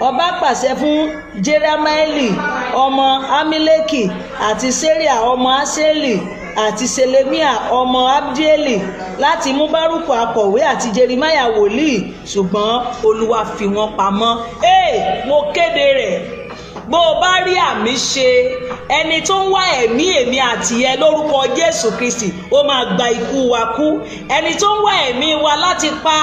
ọba pàṣẹ fún Jeramaeli ọmọ Amileki àti Seria ọmọ Aseli àti Ṣelemíà ọmọ Abdieli láti mú Bárúkù akọ̀wé àti Jeremáyà wòlíì, ṣùgbọ́n Olúwa fi wọ́n pamọ́. Mo kéde rẹ̀, bó o bá rí àmì ṣe, ẹni tó ń wá ẹ̀mí èmi àti ẹ lórúkọ Jésù Kristi, ó máa gba ikú wa kú. Ẹni tó ń wá ẹ̀mí wa láti pa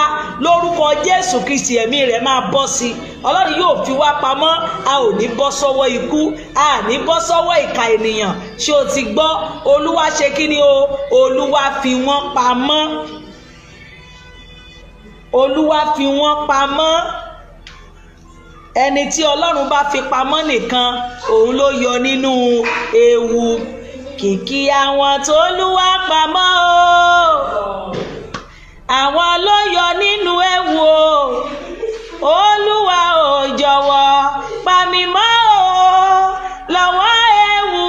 lórúkọ Jésù Kristi, ẹ̀mí rẹ̀ máa bọ́ sí i. Ọlọ́run yóò fi wá pamọ́, a ò ní bọ́ sọ́wọ́ ikú, a ní bọ́ sọ́wọ́ ìkà ènìyàn. Ṣé o ti gbọ́? Olúwa ṣe kí ni o? Olúwa fi wọ́n pamọ́. Olúwa fi wọ́n pamọ́. Ẹni tí Ọlọ́run bá fi pamọ́ nìkan, òun ló yọ nínú ewu. Kìkì àwọn tó Olúwa pamọ́ o, àwọn ló yọ nínú ewu o. Olúwa ò jọ̀wọ́ pa mí mọ́ o, lọ́wọ́ ewu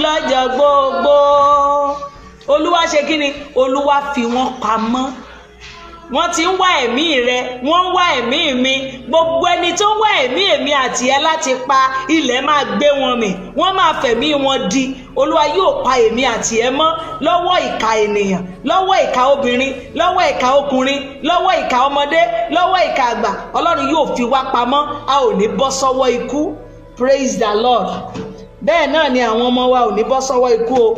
lọ́jọ́ gbogbo. Olúwa ṣe kí ni? Olúwa fi wọ́n pamọ́. Wọ́n ti ń wá ẹ̀mí rẹ, wọ́n ń wá ẹ̀mí mi. Gbogbo ẹni tó ń wá ẹ̀mí èmi àti ẹ láti pa, ilẹ̀ máa gbé wọn mì, wọ́n máa fẹ̀mí wọn di. Olúwa yóò pa èmi àti ẹ mọ́ lọ́wọ́ ìkà ènìyàn, lọ́wọ́ ìkà obìnrin, lọ́wọ́ ìkà ọkùnrin, lọ́wọ́ ìkà ọmọdé, lọ́wọ́ ìkà àgbà. Ọlọ́run yóò fi wá pamọ́, a ò ní bọ́ sọ́wọ́ ikú. Praise the Lord. Bẹ́ẹ̀ náà ni àwọn ọmọ wa ò ní bọ́ sọ́wọ́ ikú o.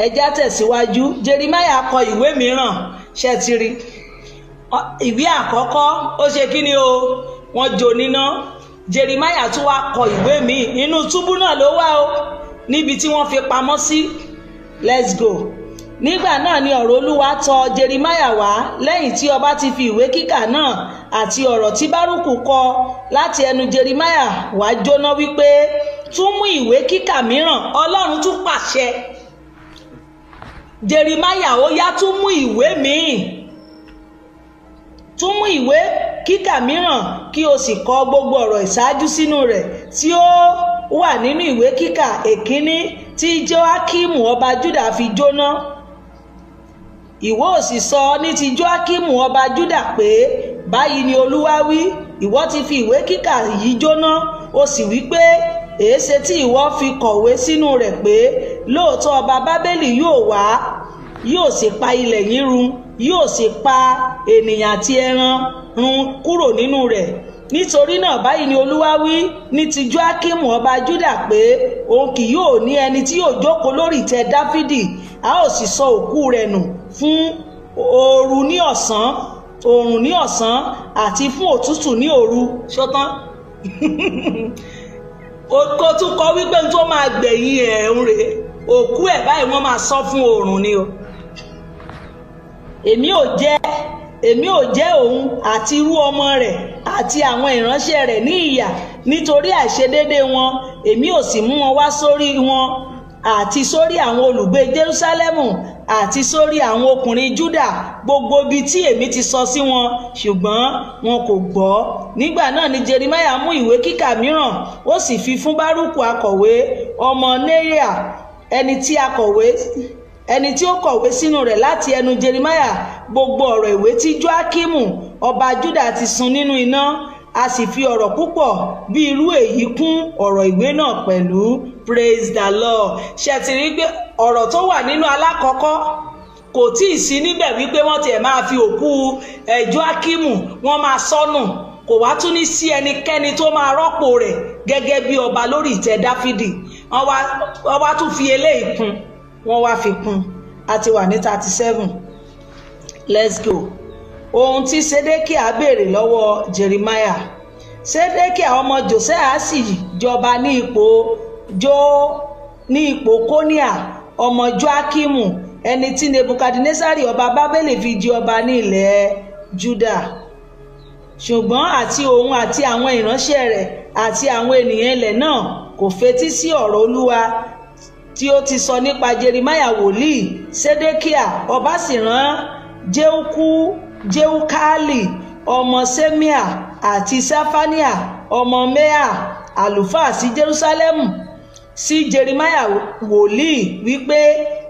Ẹ já tẹ̀síwájú. Jeremáyà kọ ìwé mìíràn. Ṣé ti rí ìwé àkọ́kọ́? Ó ṣe kí ni o? Wọ́n jó níná. Jeremáyà tún wá kọ ìwé míì, inú túbú náà ló wà o, níbi tí wọ́n fi pamọ́ sí. Let's go. Nígbà náà ni ọ̀rọ̀ Olúwa tọ̀ Jeremáyà wá lẹ́yìn tí ọba ti fi ìwé kíkà náà àti ọ̀rọ̀ tí Bárúkù kọ láti ẹnu Jeremáyà wá jóná, wípé tún mú ìwé kíkà mìíràn. Ọlọ́run tún pàṣẹ, Jeremáyà ó yá, tún mú ìwé míì, tún mú ìwé kíkà mìíràn, kí o sì kọ gbogbo ọ̀rọ̀ ìṣáájú sínú rẹ̀ tí ó wà nínú ìwé kíkà èkíní tí Jóákímù ọba Júdà fi jóná. Ìwọ ò sì sọ ní ti Jóákímù ọba Júdà pé, báyìí ni Olúwa wí, ìwọ ti fi ìwé kíkà yìí jóná, o sì wí pé, èéṣe tí ìwọ fi kọ̀wé sínú rẹ̀ pé lóòótọ́ ọba Bábélì yóò wá, yóò sì pa ilẹ̀ yín run, yóò sì pa ènìyàn àti ẹran run kúrò nínú rẹ̀. Nítorí náà báyìí ni Olúwa wí ní ti Jóákímù ọba Júdà pé òun kì yóò ní ẹni tí yóò jókòó lórí ìtẹ́ Dáfídì, a ó sì sọ òkú rẹ̀ nù fún ooru ní ọ̀sán, oòrùn ní ọ̀sán àti fún òtútù ní òru. Ṣótán kó tún kọ wípé tó máa gbẹ̀yìn ẹ̀ ń rè òkú ẹ̀ báyìí wọ́n máa sọ fún oòrùn ni o. Èmi ò jẹ́ òun àti irú ọmọ rẹ̀ àti àwọn ìránṣẹ́ rẹ̀ ní ìyà nítorí àìṣedéédé wọn, èmi ò sì mú wọn wá sórí wọn àti sórí àwọn olùgbé Jerúsálẹ́mù àti sórí àwọn ọkùnrin Júdà, gbogbo ibi tí èmi ti sọ sí wọn, ṣùgbọ́n wọn kò gbọ́. Nígbà náà ni Jeremáyà mú ìwé kíkà mìíràn, ó sì fi fún Bárúkù akọ̀wé ọmọ Néríà, ẹni tí ó kọ̀wé sínú rẹ̀ láti ẹnu Jeremáyà gbogbo ọ̀rọ̀ ìwé tí Jóákímù ọba Júdà ti sun nínú iná. A sì fi ọ̀rọ̀ púpọ̀ bí irú èyí kún ọ̀rọ̀ ìwé náà pẹ̀lú. Praise the Lord. Ṣe ti rí pé ọ̀rọ̀ tó wà nínú alákọ̀ọ́kọ́ kò tí ì sí níbẹ̀ wípé wọ́n tiẹ̀ máa fi òkú Jóákímù wọ́n máa sọnù, kò wá tún ní sí ẹnikẹ́ni tó máa rọ́pò rẹ̀ gẹ́gẹ́ bí ọba lórí ìtẹ́ Dáfídì. Wọ́n wá tún fi eléyìí kún, wọ́n wá fi kún. A ti wà ní 37. Let's go. Ohun tí Sédékíà béèrè lọ́wọ́ Jeremáyà. Sédékíà ọmọ Jósíà sì jọba ní ipò Kóníà ọmọ Jóákímù, ẹni tí Nebukadnesari ọba Bábélì fi di ọba ní ilẹ̀ Júdà. Ṣùgbọ́n àti òun àti àwọn ìránṣẹ́ rẹ̀ àti àwọn ènìyàn ilẹ̀ náà kò fetí sí ọ̀rọ̀ Olúwa tí ó ti sọ nípa Jeremáyà wòlíì. Sédékíà ọba sì rán Jehukali ọmọ Ṣemaiah àti Ṣafaniah ọmọ Mea àlùfáà sí Jerúsálẹ́mù sí Jeremáyà wòlíì wípé,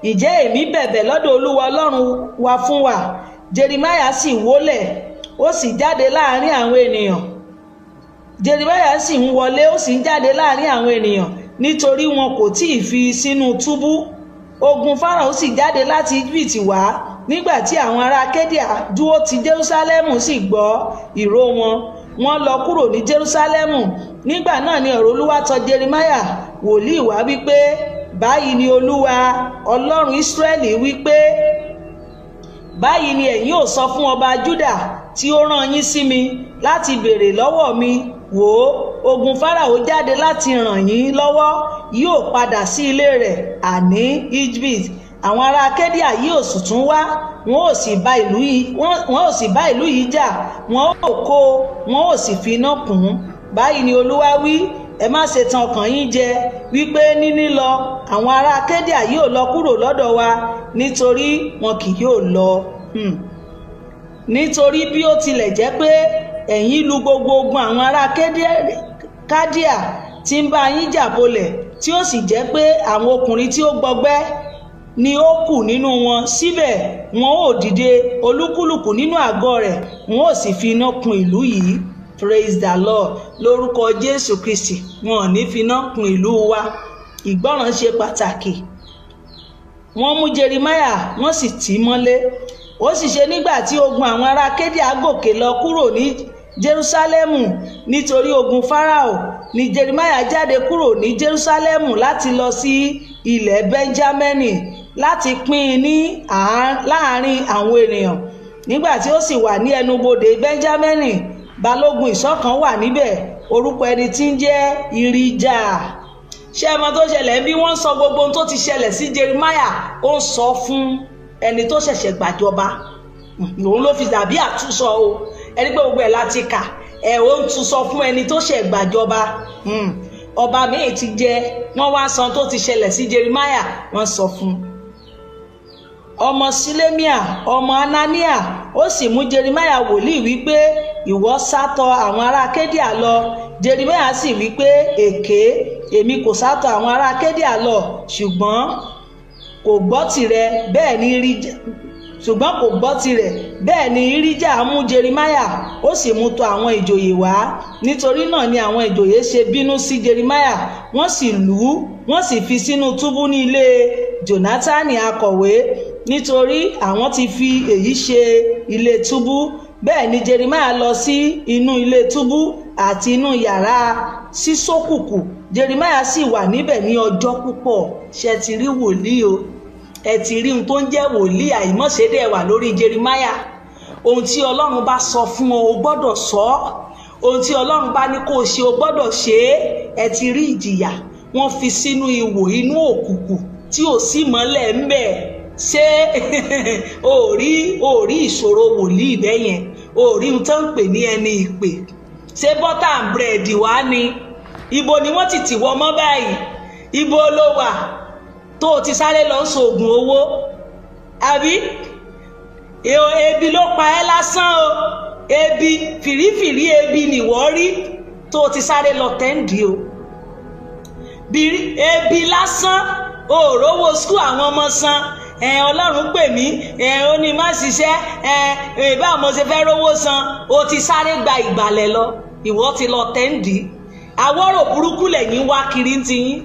ǹjẹ́ èmi bẹ̀bẹ̀ lọ́dọ̀ Olúwa Ọlọ́run wa fún wa? Jeremáyà sì wólẹ̀, ó sì jáde láàrin àwọn ènìyàn. Jeremáyà sì ń wọlé, ó sì ń jáde láàrin àwọn ènìyàn, nítorí wọn kò tí ì fi sínú túbú. Ogun Fáráò sì jáde láti Íjíbítì wá nígbà tí àwọn ará Kédíà dúró ti Jerúsálẹ́mù sì gbọ́ ìró wọn, wọ́n lọ kúrò ní Jerúsálẹ́mù. Nígbà náà ni ọ̀rọ̀ Olúwa tọ̀ Jeremáyà wòlíì wá wípé, báyìí ni Olúwa Ọlọ́run Ísírẹ́lì wípé, báyìí ni ẹ̀yin ó sọ fún ọba Júdà tí ó rán yín sí mi láti béèrè lọ́wọ́ mi, wò ó, ogun Fáráò jáde láti ràn yín lọ́wọ́, yóò padà sí ilé rẹ̀ àní Egypt. Àwọn ará Kédíà yóò sì tún wá, wọn ò sì bá ìlú yìí jà, wọn ò kó, wọn ò sì fi iná kùn ún. Báyìí ni Olúwa wí, ẹ má ṣe tan ọkàn yín jẹ wípé níní lọ àwọn ará Kédíà yóò lọ kúrò lọ́dọ̀ wa, nítorí wọn kì yóò lọ. Nítorí bí ó tilẹ̀ jẹ́ pé ẹ̀yin lu gbogbo ogun àwọn ará Kádíà tí ń bá yín jà bolẹ̀, tí ó sì jẹ́ pé àwọn ọkùnrin tí ó gbọgbẹ́ ni ó kù nínú wọn, síbẹ̀ wọn ò dìde olúkúlùkù nínú àgọ́ rẹ̀, wọn ò sì fi iná kun ìlú yìí. Praise the Lord. Lórúkọ Jésù Kristi, wọn ò ní fi iná kun ìlú wa. Ìgbọràn ṣe pàtàkì. Wọ́n mú Jeremáyà, wọ́n sì tì í mọ́lé. Ó sì ṣe nígbà tí ogun àwọn ará Kédíà gòkè lọ kúrò ní Jerúsálẹ́mù nítorí ogun Fáráò, ni Jeremáyà jáde kúrò ní Jerúsálẹ́mù láti lọ sí ilẹ̀ Bẹ́ńjámínì láti pín in ní láàrin àwọn ènìyàn. Nígbà tí ó sì wà ní ẹnubodè Bẹ́ńjámínì, balógun ìṣọ́ kan wà níbẹ̀, orúkọ ẹni tí ń jẹ́ Ìrìjà. Ṣé ẹ mọ̀ tó ṣẹlẹ̀ bí wọ́n sọ gbogbo ohun tó ti ṣẹlẹ̀ sí Jeremáyà, ó ń sọ fún ẹni tó ṣẹ̀ṣẹ̀ gbàjọba. Òun ló fi dàbí àtúnṣọ o, ẹni pé gbogbo ẹ̀ láti kà, ẹ̀ ó ń tún sọ fún ẹni tó ṣẹ̀ gbàjọba. Ọba míì ti jẹ, wọ́n wá sọ tó ti ṣẹlẹ̀ sí Jeremáyà, wọ́n sọ fún un. Ọmọ Sílémíà, ọmọ Anania, ó sì mú Jeremáyà wòlíì wípé, ìwọ sátọ̀ àwọn ará Kédíà lọ. Jeremáyà sì wípé, èké, èmi kò sátọ̀ àwọn ará Kédíà lọ, ṣùgbọ́n kò gbọ́ tirẹ̀. Bẹ́ẹ̀ ni ṣùgbọ́n kò gbọ́ tirẹ̀. Bẹ́ẹ̀ ni Ìrìjà mú Jeremáyà, ó sì mú tọ̀ àwọn ìjòyè wá. Nítorí náà ni àwọn ìjòyè ṣe bínú sí Jeremáyà, wọ́n sì lù ú, wọ́n sì fi sínú túbú ní ilé Jónátánì akọ̀wé, nítorí àwọn ti fi èyí ṣe ilé túbú. Bẹ́ẹ̀ ni Jeremáyà lọ sí inú ilé túbú àti inú yàrá sísókùkù. Jeremáyà sì wà níbẹ̀ ní ọjọ́ púpọ̀. Ṣé ti rí wòlíì o? Ẹ ti rí ohun tó ń jẹ́ wòlíì àìmọ̀ṣẹ́dẹ̀ wà lórí Jeremáyà. Ohun tí Ọlọ́run bá sọ fún ọ, o gbọ́dọ̀ sọ ọ́. Ohun tí Ọlọ́run bá ní kó o ṣe, o gbọ́dọ̀ ṣe é. Ẹ ti rí ìjìyà, wọ́n fi sínú ihò inú òkùnkùn tí ò sí mọ́lẹ̀ ń bẹ̀. Ṣé o rí ìṣòro wòlíì bẹ́yẹn? O rí ohun tó ń pè ní ẹni ìpè? Ṣé butter and bread wá ni? Ibo ni wọ́n ti tì wọ́ mọ́ báyìí? Ibo ló wà tó o ti sáré lọ sóògùn owó? Àbí ebi ló pa ẹ́ lásán o? Ebi fìrífìrí ebi nìwọ́ rí tó o ti sáré lọ tẹ́ǹdì o. Ebi lásán, o ò rówó skul àwọn ọmọ san. Ọlọ́run pè mí, ó ní má ṣiṣẹ́, báwo mo ṣe fẹ́ rówó san? O ti sáré gba ìgbàlẹ̀ lọ, ìwọ ti lọ tẹ́ǹdì. Àwọ̀rò burúkú lẹ́yìn wá kiri ń tiyín.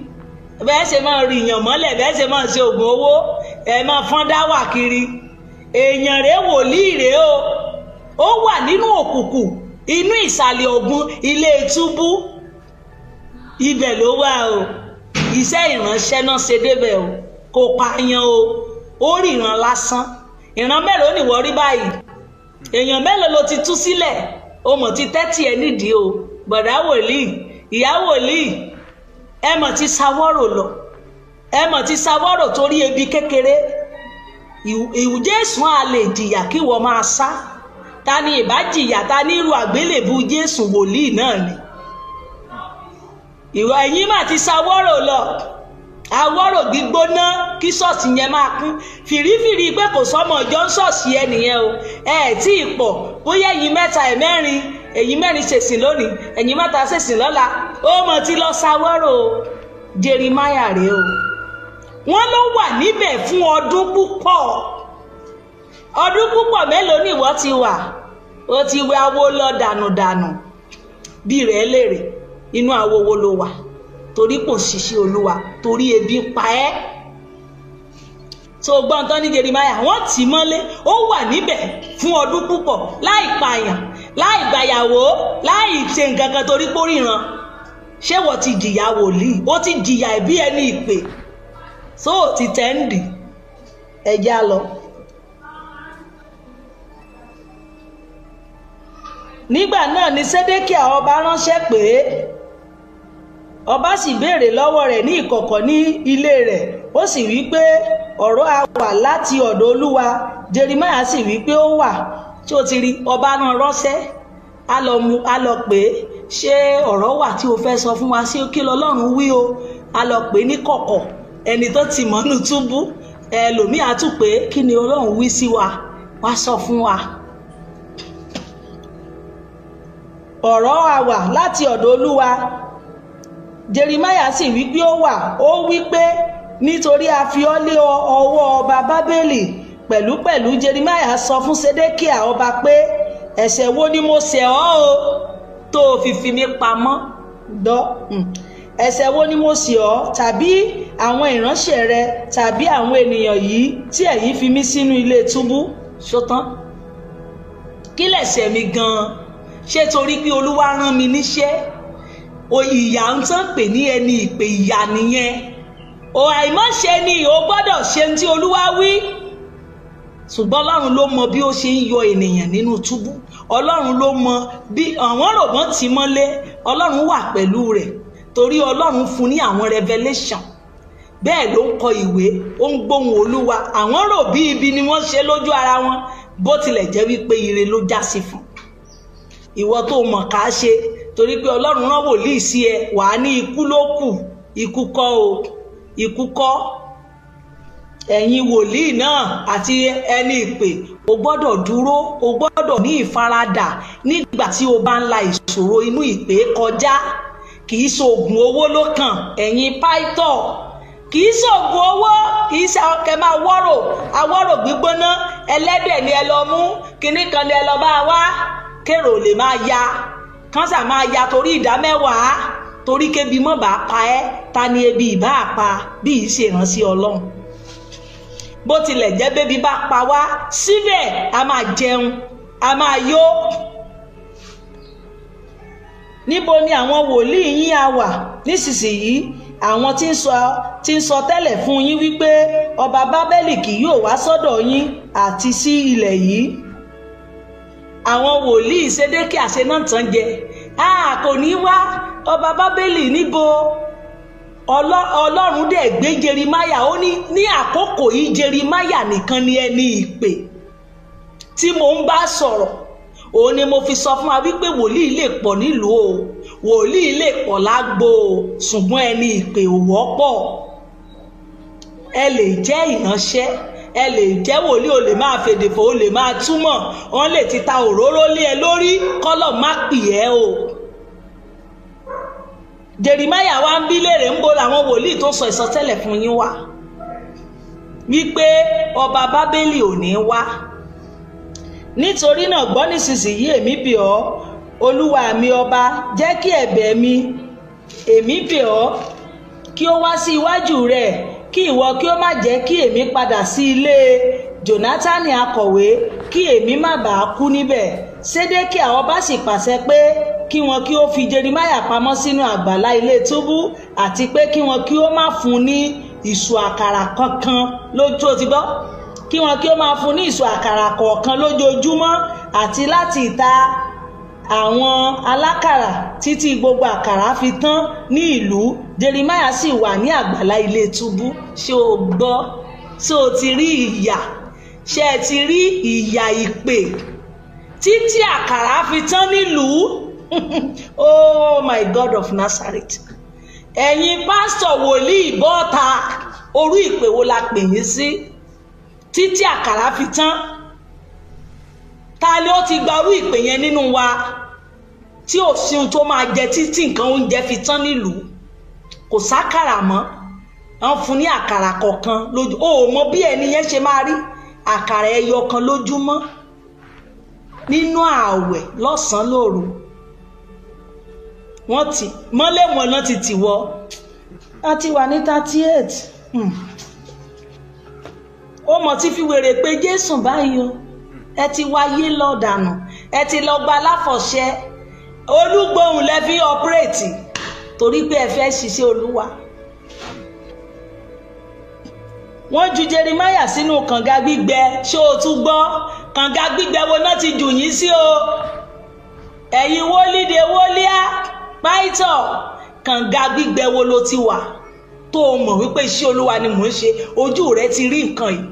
Bẹ́ẹ̀ ṣe máa rí èèyàn mọ́lẹ̀, bẹ́ẹ̀ ṣe máa ṣe oògùn owó, ẹ máa fọ́n dá wà kiri. Èèyàn rèé, wòlíì rèé o. Ó wà nínú òkùnkùn, inú ìsàlẹ̀ ọ̀gbun ilé túbú, ibẹ̀ ló wà o. Iṣẹ́ ìránṣẹ́ náà ṣe débẹ̀ o, kò pààyàn o, ó ríran lásán. Ìran mélòó nìwọ rí báyìí? Èèyàn mélòó ló ti tú sílẹ̀? O mọ̀ ti tẹ́tì ẹ nídìí o. Bọ̀dá wòlíì, ìyá wòlíì, ẹ mọ̀ ti sawọ́rò lọ, ẹ mọ̀ ti sawọ́rò torí ebi kékeré. Jésù á lè jìyà kí wọ́n máa sá. Ta ni ìbá jìyà? Ta ní irú àgbélébù Jésù wòlíì náà ni? Ìwọ ẹ̀yin mà ti sawọ́rò lọ, àwọ̀rò gbígbóná kí ṣọ́ọ̀ṣì yẹn máa kún fìrífìrí pé kò sọ́mọ ọjọ́ ń ṣọ́ọ̀ṣì ẹ nìyẹn o. Ẹ tí ì pọ̀, bóyá ẹ̀yin mẹ́ta ẹ̀ mẹ́rin, ẹ̀yin mẹ́rin ṣèsìn lónìí, ẹ̀yin mẹ́ta ṣèsìn lọ́la, ó mọ̀ tí lọ sawọ́rò. Jeremáyà rèé o. Wọ́n ló wà níbẹ̀ fún ọdún púpọ̀. Ọdún púpọ̀ mélòó ni ìwọ ti wà? Ó ti wẹ awo lọ dànùdànù bí rẹ̀ lèrè. Inú awo wo ló wà? Torí kò ṣiṣẹ́ Olúwa, torí ebi pa ẹ́. Tó gbọ́n tán ní Jeremiah, wọ́n tì í mọ́lé, ó wà níbẹ̀ fún ọdún púpọ̀ láì pààyàn, láì gbàyàwó, láì ṣe nǹkan kan torí pé ó ríran. Ṣé wọ́n ti jìyà wòlíì? Ó ti jìyà ẹ̀bí ẹni ìpè. So ti tẹ́ǹdì ẹja lọ. Nígbà náà ni Sédékíà ọba ránṣẹ́ pé ọba sì béèrè lọ́wọ́ rẹ̀ ní ìkọ̀kọ̀ ní ilé rẹ̀, ó sì wí pé ọ̀rọ̀ á wà láti ọ̀dọ̀ Olúwa. Jeremiah sì wí pé ó wà. Tí ó ti rí ọba náà ránṣẹ́, á lọ mú, á lọ pé ṣé ọ̀rọ̀ wà tí o fẹ́ sọ fún wa, sí kí lọ́lọ́run wí o. Á lọ pé ní kọ̀kọ̀, ẹni tó ti mọ́nú túbú ẹlòmíì á tún pé kí ni Ọlọ́run wí sí wa, wá sọ fún wa. Ọ̀rọ̀ á wà láti ọ̀dọ̀ Olúwa. Jeremiah sì wí pé ó wà. Ó wí pé nítorí a fi ọ́ lé ọwọ́ ọba Bábélì. Pẹ̀lúpẹ̀lú Jeremiah sọ fún Sédékíà ọba pé ẹ̀ṣẹ̀ wo ni mo ṣẹ̀ ọ́ o tó o fi fi mí pamọ́ dọ́? Ẹ̀ṣẹ̀ wo ni mo ṣẹ̀ ọ́ tàbí àwọn ìránṣẹ́ rẹ tàbí àwọn ènìyàn yìí tí ẹ̀yin fi mí sínú ilé túbú? Ṣótán, kí lẹ̀ṣẹ̀ mi gan-an? Ṣé torí pé Olúwa rán mi níṣẹ́? O ìyà ń tán pè ní ẹni ìpè, ìyà nìyẹn. O àìmọ̀ṣe ni o gbọ́dọ̀ ṣe ohun tí Olúwa wí. Ṣùgbọ́n Ọlọ́run ló mọ bí ó ṣe ń yọ ènìyàn nínú túbú. Ọlọ́run ló mọ bí àwọn rògbọ́n ti mọ́lé. Ọlọ́run wà pẹ̀lú rẹ̀ torí Ọlọ́run fún ní àwọn revelation. Bẹ́ẹ̀ ló ń kọ ìwé, ó ń gbóhùn Olúwa. Àwọn rò bí ibi ni wọ́n ṣe lójú ara wọn, bó tilẹ̀ jẹ́ wípé ire ló já sí fún. Ìwọ tó mọ̀ ká ṣe torí pé Ọlọ́run rán wòlíì sí ẹ, wàá ní ikú ló kù. Ikú kọ́ o, ikú kọ́. Ẹ̀yin wòlíì náà àti ẹni ìpè, o gbọ́dọ̀ dúró, o gbọ́dọ̀ ní ìfaradà nígbà tí o bá ń la ìṣòro inú ìpè kọjá. Kì í ṣoògùn owó ló kàn ẹ̀yin pító, kì í ṣoògùn owó, kì í ṣe kẹ máa wọ́rò awọ́rò gbígbóná, ẹlẹ́dẹ̀ ni ẹ lọ mú, kinní kan ni ẹ lọ bá wá, kérò lè máa ya kánsà máa ya torí ìdá mẹ́wàá, torí kébi mọ́ bá pa ẹ́. Ta ni ebi ìbá pa bí ì ṣe ránṣẹ́ Ọlọ́run? Bó tilẹ̀ jẹ́ bébí bá pa wá, síbẹ̀ a máa jẹun, a máa yó. Níbo ni àwọn wòlíì yín á wà nísinsìnyí, àwọn tí ń sọ tẹ́lẹ̀ fún yín wípé ọba Bábélì kì yóò wá sọ́dọ̀ yín àti sí ilẹ̀ yìí? Àwọn wòlíì Sédékíà ṣe náà tán jẹ. A kò ní wá ọba Bábélì níbo? Ọlọ́run dẹ̀ gbé Jeremiah, ó ní ní àkókò yìí Jeremiah nìkan ni ẹni ìpè tí mo ń bá sọ̀rọ̀. Òun ni mo fi sọ fún wa wípé wòlíì lè pọ̀ nílùú o, wòlíì lè pọ̀ lágbo o, ṣùgbọ́n ẹni ìpè ò wọ́pọ̀. Ẹ lè jẹ́ ìránṣẹ́, ẹ lè jẹ́ wòlíì, o lè máa fèdèfò, o lè máa túmọ̀, wọ́n lè ti ta òróró lé ẹ lórí, kọ́lọ̀ má pì ẹ́ o. Jeremiah wá ń bí léèrè ń bo làwọn wòlíì tó sọ ìsọtẹ́lẹ̀ fún yín wá wípé ọba Bábélì ò ní wá. Nítorí náà gbọ́ nísinsìnyí, èmi bẹ̀ ọ́, Olúwa mi ọba, jẹ́ kí ẹ̀bẹ̀ mi, èmi bẹ̀ ọ́, kí ó wá sí iwájú rẹ̀, kí ìwọ kí ó má jẹ́ kí èmi padà sí ilé Jónátánì akọ̀wé, kí èmi má bàa kú níbẹ̀. Sédékíà ọba sì pàṣẹ pé kí wọn kí ó fi Jeremiah pamọ́ sínú àgbàlá ilé túbú, àti pé kí wọn kí ó má fún ní ìṣù àkàrà kankan lójú. Ó ti gbọ́, kí wọn kí ó máa fún ní ìṣù àkàrà kọ̀ọ̀kan lójoojúmọ́, àti láti ìta àwọn alákàrà títí gbogbo àkàrà fi tán ní ìlú. Jeremiah sì wà ní àgbàlá ilé túbú. Ṣé o gbọ́? Ṣé o ti rí ìyà? Ṣé ẹ ti rí ìyà ìpè títí àkàrà fi tán nílùú? Oh my God of Nazareth. Ẹ̀yin pásítọ̀ wòlíì bọ́ta, orú ìpè wo la pè yín sí títí àkàrà fi tán? Ta ni ó ti gba orú ìpè yẹn nínú wa tí ò sí ohun tó máa jẹ títí nǹkan oúnjẹ fi tán nílùú? Kò sákàrà mọ́, wọ́n fún ní àkàrà kọ̀ọ̀kan lójú. O ò mọ bí ẹni yẹn ṣe máa rí àkàrà ẹyọ kan lójúmọ́ nínú ààwẹ̀ lọ́sàn-án lóru. Wọ́n ti mọ́lẹ̀ wọn náà ti tì wọ́. A ti wà ní 38. Ó mọ̀ tí fi wèrè pé Jésù báyìí o. Ẹ ti wáyé lọ dànù, ẹ ti lọ gba aláfọ̀ṣẹ. Olúgbòhùn lẹ fi ọpírẹ́tì torí pé ẹ fẹ́ ṣiṣẹ́ Olúwa. Wọ́n ju Jeremáyà sínú kànga gbígbẹ. Ṣé o tún gbọ́? Kànga gbígbẹ wo náà ti jù yín sí o? Ẹ̀yin wólíde wólíá pàìtọ̀, kànga gbígbẹ wo ló ti wà tó o mọ̀ wípé iṣẹ́ Olúwa ni mò ń ṣe? Ojú rẹ ti rí nǹkan yìí.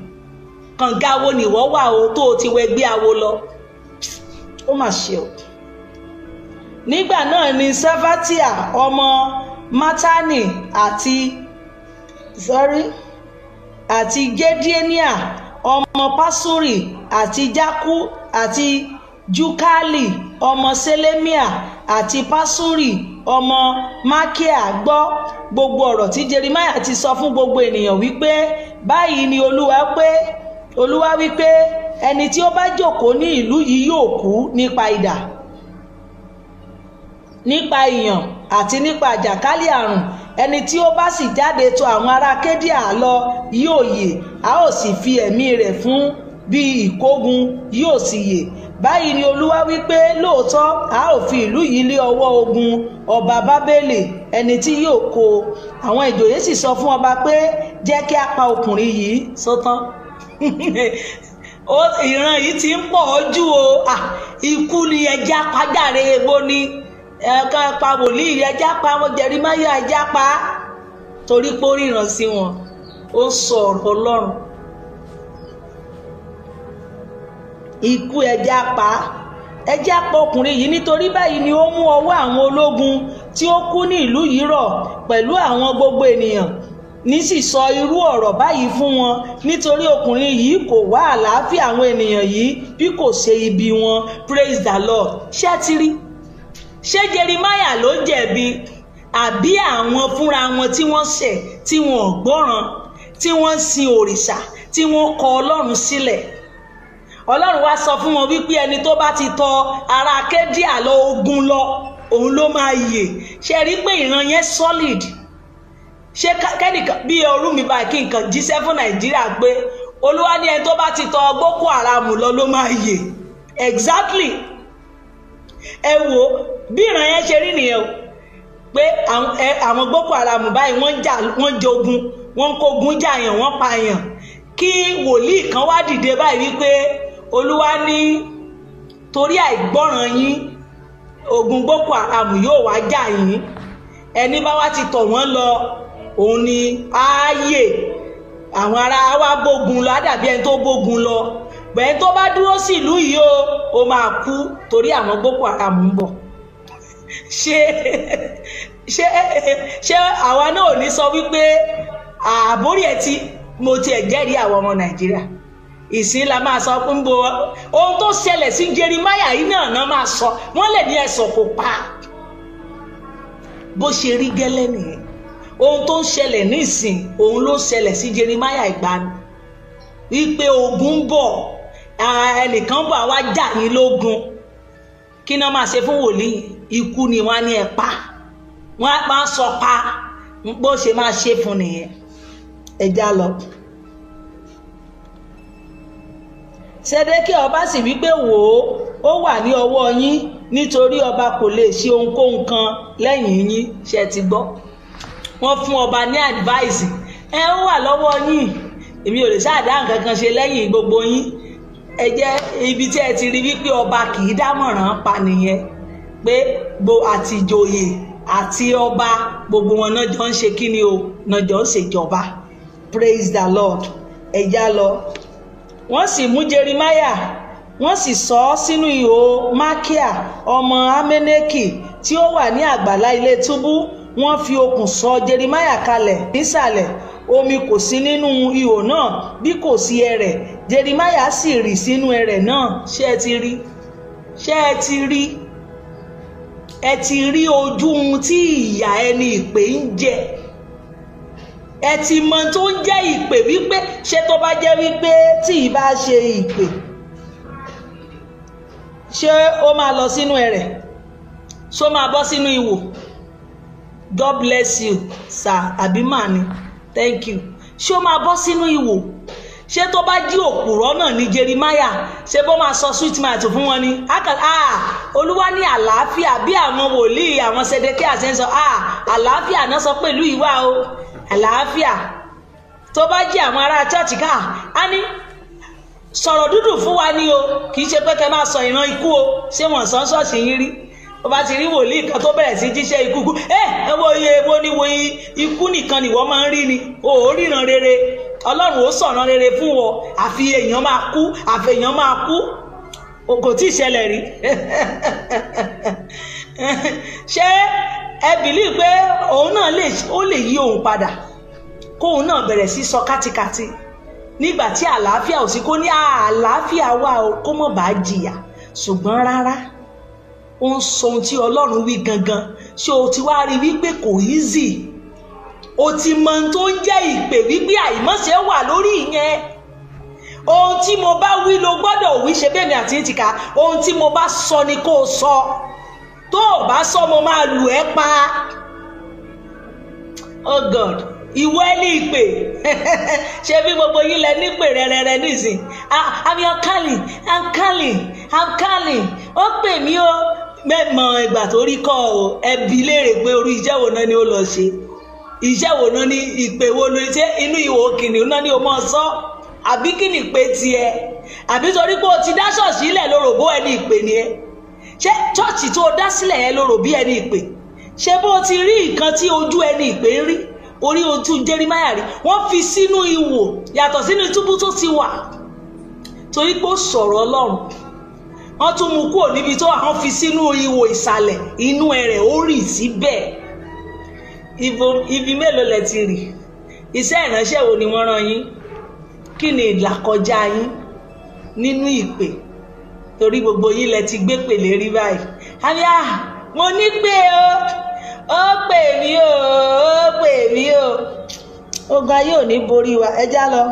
Kànga wo nìwọ wà o tó o ti wẹgbẹ́ awo lọ? Ó mà ṣe o. Nígbà náà ni Ṣafatia ọmọ Matani àti Jedienia ọmọ Pasuri àti Jaku àti Jukali ọmọ Selemia àti Pasuri ọmọ Makia gbọ́ gbogbo ọ̀rọ̀ tí Jeremiah ti sọ fún gbogbo ènìyàn wípé báyìí ni Olúwa wípé ẹni tí ó bá jókòó ní ìlú yìí yóò kú nípa idà, nípa ìyàn àti nípa àjàkálẹ̀ àrùn. Ẹni tí ó bá sì jáde tọ̀ àwọn ará Kédíà lọ yóò yè, a ó sì fi ẹ̀mí rẹ̀ fún bí ìkógun, yóò sì yè. Báyìí ni Olúwa wípé lóòótọ́ a ó fi ìlú yìí lé ọwọ́ ogun ọba Bábélì, ẹni tí yóò kó. Àwọn ìjòyè sì sọ fún ọba pé jẹ́ kí a pa ọkùnrin yìí sọ́tán. Ìran yìí ti ń pọ̀ ojú o. Ikú ni ẹja pàjáre, egbò ni ẹ̀ka pa wòlíì, ẹja pa wọn, Jeremáyà ẹja pa, torí pé ó ríran sí wọn, ó sọ ọ̀rọ̀ Ọlọ́run. Ikú ẹja pa, ẹja pa ọkùnrin yìí, nítorí báyìí ni ó mú ọwọ́ àwọn ológun tí ó kú ní ìlú yìí rọ̀ pẹ̀lú àwọn gbogbo ènìyàn, ní sì sọ irú ọ̀rọ̀ báyìí fún wọn, nítorí ọkùnrin yìí kò wá àlàáfíà àwọn ènìyàn yìí bí kò ṣe ibi wọn. Praise the Lord. Ṣé ti rí? Ṣé Jeremáyà ló jẹ̀bi àbí àwọn fúnra wọn tí wọ́n ṣẹ̀, tí wọ́n ò gbọ́ràn, tí wọ́n ń sin òrìṣà, tí wọ́n kọ Ọlọ́run sílẹ̀? Ọlọ́run wá sọ fún wọn wípé ẹni tó bá ti tọ ará Kédíà lọ ogun lọ, òun ló máa yè. Ṣe rí pé ìran yẹn solid? Ṣé kẹ́nìkan bí orú mi báyìí kí nǹkan jíṣẹ́ fún Nàìjíríà pé Olúwa ní ẹni tó bá ti tọ Boko Haram lọ ló máa yè? Exactly. Ẹ wo bí ìran yẹn ṣe rí nìyẹn o, pé àwọn Boko Haram báyìí wọ́n ń jà, wọ́n jogun, wọ́n ń kógun jàyàn, wọ́n pààyàn. Kí wòlíì kan wá dìde báyìí wípé Olúwa ní torí àìgbọ́ràn yín ogun Boko Haram yóò wá jà yín, ẹni bá wá ti tọ̀ wọ́n lọ òun ni ààyè. Àwọn ará wa bógun lọ, á dàbí ẹni tó bógun lọ. Bẹ́ẹ̀ tó bá dúró sí ìlú yìí o, ó máa kú torí àwọn Boko Haram ń bọ̀. Ṣé ṣé ṣé àwa náà ò ní sọ wípé àbórí ẹ ti mo tiẹ̀ jẹ́rìí àwọn ọmọ Nàìjíríà? Ìsín la máa sọ fún bo ohun tó ṣẹlẹ̀ sí Jeremáyà yìí náà máa sọ, wọ́n lè ní ẹ̀sọ̀ kò pa. Bó ṣe rí gẹ́lẹ́ nìyẹn. Ohun tó ń ṣẹlẹ̀ nísìn òun ló ṣẹlẹ̀ sí Jeremáyà ìgbàanì, wípé ogun ń bọ̀, ẹnìkan bọ̀ àwa jà yín lógun. Kí náà máa ṣe fún wòlíì? Ikú ni wọ́n á ní ẹ pa, wọ́n á máa sọ pa. Bó ṣe máa ṣe fún nìyẹn. Ẹ já lọ. Sédékíà ọba sì wípé wò ó, ó wà ní ọwọ́ yín, nítorí ọba kò lè ṣe ohunkóhun kan lẹ́yìn yín. Ṣe ti gbọ́? Wọ́n fún ọba ní advice, ẹ ó wà lọ́wọ́ yín, èmi ò lè ṣáàdá nǹkan kan ṣe lẹ́yìn gbogbo yín. Ẹ jẹ́ ibi tí ẹ ti rí wípé ọba kì í dámọ̀ràn pa nìyẹn, pé gbo àti ìjòyè àti ọba gbogbo wọn náà jọ ń ṣe kí ni o, náà jọ ń ṣèjọba. Praise the Lord. Ẹ já lọ. Wọ́n sì mú Jeremáyà, wọ́n sì sọ ọ́ sínú ihò Mákíà ọmọ Áménẹ́kì tí ó wà ní àgbàlá ilé túbú. Wọ́n fi okùn sọ Jeremáyà kalẹ̀ nísàlẹ̀. Omi kò sí nínú ihò náà bí kò sí ẹrẹ̀. Jeremáyà sì rì sínú ẹrẹ̀ náà. Ṣé ẹ ti rí? Ṣé ẹ ti rí? Ẹ ti rí ojú ohun tí ìyà ẹni ìpè ń jẹ. Ẹ ti mọ tó ń jẹ́ ìpè wípé ṣé tó bá jẹ́ wípé tí ì bá ṣe ìpè, ṣé ó máa lọ sínú ẹrẹ̀? Ṣó máa bọ́ sínú ihò? God bless you sir, àbí màá ni, thank you. Ṣé ó máa bọ́ sínú ihò? Ṣé tó bá jí òpùrọ́ náà ní Jeremiah, ṣé bó máa sọ sweet mouth fún wọn ni? Olúwa ní àlàáfíà, bí àwọn wòlíì àwọn Sedekiah ṣe ń sọ, àlàáfíà náà sọ pẹ̀lú ìwà o, àlàáfíà. Tó bá jí àwọn ará chọ́ọ̀chì ká, á ní sọ̀rọ̀ dúdú fún wa ní o, kì í ṣe pé kẹ́ máa sọ ìran ikú o. Ṣé wọ́n sọ ṣọ́ọ̀ṣì yín rí? Ó bá ti rí wòlíì kan tó bẹ̀rẹ̀ sí jíṣẹ́ ikú kú, ẹ wo iye wo ni wo ikú nìkan ni wọ́n máa ń rí ni, o ò ríran rere. Ọlọ́run ó sọ̀rọ̀ rere fún wọn, àfi èèyàn máa kú, àfi èèyàn máa kú. O kò tí ì ṣẹlẹ̀ rí. Ṣé ẹ bìlí pé òun náà ó lè yí òun padà, kóun náà bẹ̀rẹ̀ sí sọ kátikàti nígbà tí àlàáfíà ò sí, kó ní àlàáfíà wà o, kó mọ̀ bá jìyà. Ṣùgbọ́n rárá, ó ń sọ ohun tí Ọlọ́run wí gangan. Ṣé o ti wá rí wípé kò easy? O ti mọ ohun tó ń jẹ́ ìpè, wípé àìmọ̀ṣe wà lórí ìyẹn. Ohun tí mo bá wí ló gbọ́dọ̀ wí, ṣe bẹ́ẹ̀ mi àti ìtìká. Ohun tí mo bá sọ ni kó o sọ. Tó o bá sọ, mo máa lù ẹ́ pa. Oh God, ìwọ ẹni ìpè. Ṣé bí gbogbo yín lẹ nípè rẹrẹrẹ nísìn? I'm your calling, I'm calling, I'm calling. Ó pè mí o. Mẹ́mọ̀ ìgbà tó rí kọ́ o, ẹbí léèrè pé orí iṣẹ́ wo náà ni ó lọ ṣe, iṣẹ́ wo náà ni ìpè wo ló ṣe, inú ìwò kìnìún náà ni o mọ̀ sọ, àbí kí ni ìpè tiẹ̀? Àbí torí pé o ti dá ṣọ́ọ̀ṣì ilẹ̀ ló rò bó ẹni ìpè ni ẹ? Ṣé ṣọ́ọ̀ṣì tó o dá sílẹ̀ yẹn ló rò bí ẹni ìpè? Ṣé bó o ti rí nǹkan tí ojú ẹni ìpè ń rí, orí ojú Jeremiah rí, wọ́n fi sínú ihò yàtọ̀ sínú túbú tó ti wà, torí pé ó sọ̀rọ̀ Ọlọ́run. Wọ́n tún mú kúrò níbi tó àwọn fi sínú ihò ìsàlẹ̀, inú ẹrẹ̀ ó rì síbẹ̀. Ibi mélòó lẹ ti rì? Iṣẹ́ ìránṣẹ́ wo ni wọ́n rán yín? Kí ni ìlàkọjá yín nínú ìpè? Torí gbogbo yín lẹ ti gbé pèlè rí báyìí. Àbíà, mo ní pé o, ó pè mí o, ó pè mí o. Ogun ayé ò ní borí wa, ẹ já lọ.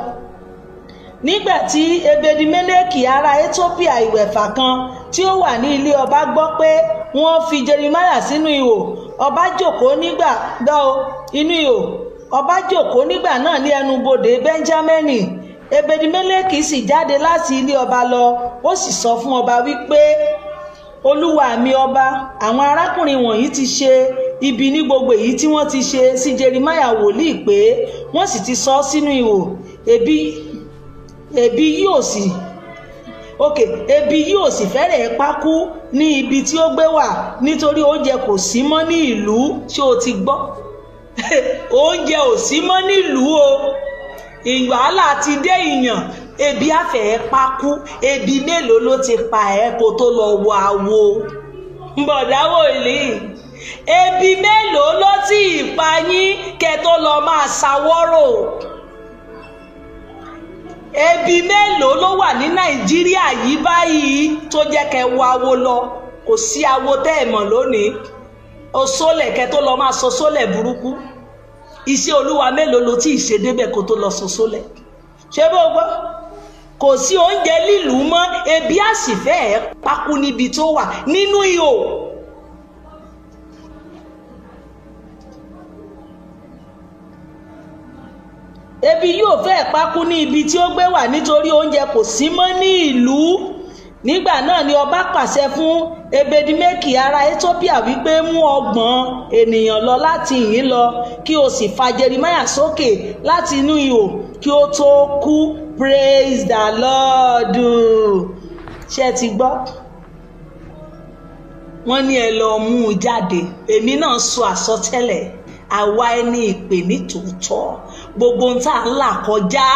Nígbà tí Ebedi-Meleki ará Ethiopia ìwẹ̀fà kan tí ó wà ní ilé ọba gbọ́ pé wọ́n fi Jeremiah sínú ihò, ọba jókòó nígbà inú ihò. Ọba jókòó nígbà náà ní ẹnubodè Benjamini. Ebedi-Meleki sì jáde láti ilé ọba lọ, ó sì sọ fún ọba wípé, Olúwa mi ọba, àwọn arákùnrin wọ̀nyí ti ṣe ibi ní gbogbo èyí tí wọ́n ti ṣe sí Jeremiah wòlíì, pé wọ́n sì ti sọ sínú ihò. Ebi yóò sì fẹ́rẹ̀ pákú ní ibi tí ó gbé wà, nítorí oúnjẹ kò sí mọ́ ní ìlú. Ṣé o ti gbọ́? Oúnjẹ ò sí mọ́ nílùú o. Ìwàhálà ti dé ìyàn, ebi àfẹ́ pákú. Ebi mélòó ló ti pa ẹ́ kó tó lọ wọ àwo? Bọ̀dá wòlíì, ebi mélòó ló ti pa yín kẹ́ tó lọ máa ṣàwọ́rò? Ebi mélòó ló wà ní Nàìjíríà yìí báyìí tó jẹ́ kẹ́ wọ awo lọ? Kò sí awo tẹ́ ẹ̀ mọ̀ lónìí. Òṣòlẹ̀ kẹ́ tó lọ máa sọ sólẹ̀ burúkú. Iṣẹ́ Olúwa mélòó ló tí ì ṣe débẹ̀ kó tó lọ sọ sólẹ̀? Ṣé bó gbọ́? Kò sí oúnjẹ lílùú mọ́, ebi á sì fẹ́ẹ̀ pákú níbi tó wà nínú ihò. Ebi yóò fẹ́ pákú ní ibi tí ó gbé wà, nítorí oúnjẹ kò sí mọ́ ní ìlú. Nígbà náà ni ọba pàṣẹ fún Ebedi-Meleki ará Ethiopia wípé, mú 30 ènìyàn lọ láti ìhín lọ, kí o sì fa Jeremiah sókè láti inú ihò kí ó tó kú. Praise the Lord. Ṣé ẹ ti gbọ́? Wọ́n ní ẹ lọ mú un jáde. Èmi náà sọ àsọtẹ́lẹ̀, àwa ẹni ìpè ní tòótọ́. Gbogbo ohun tá à ń là kọjá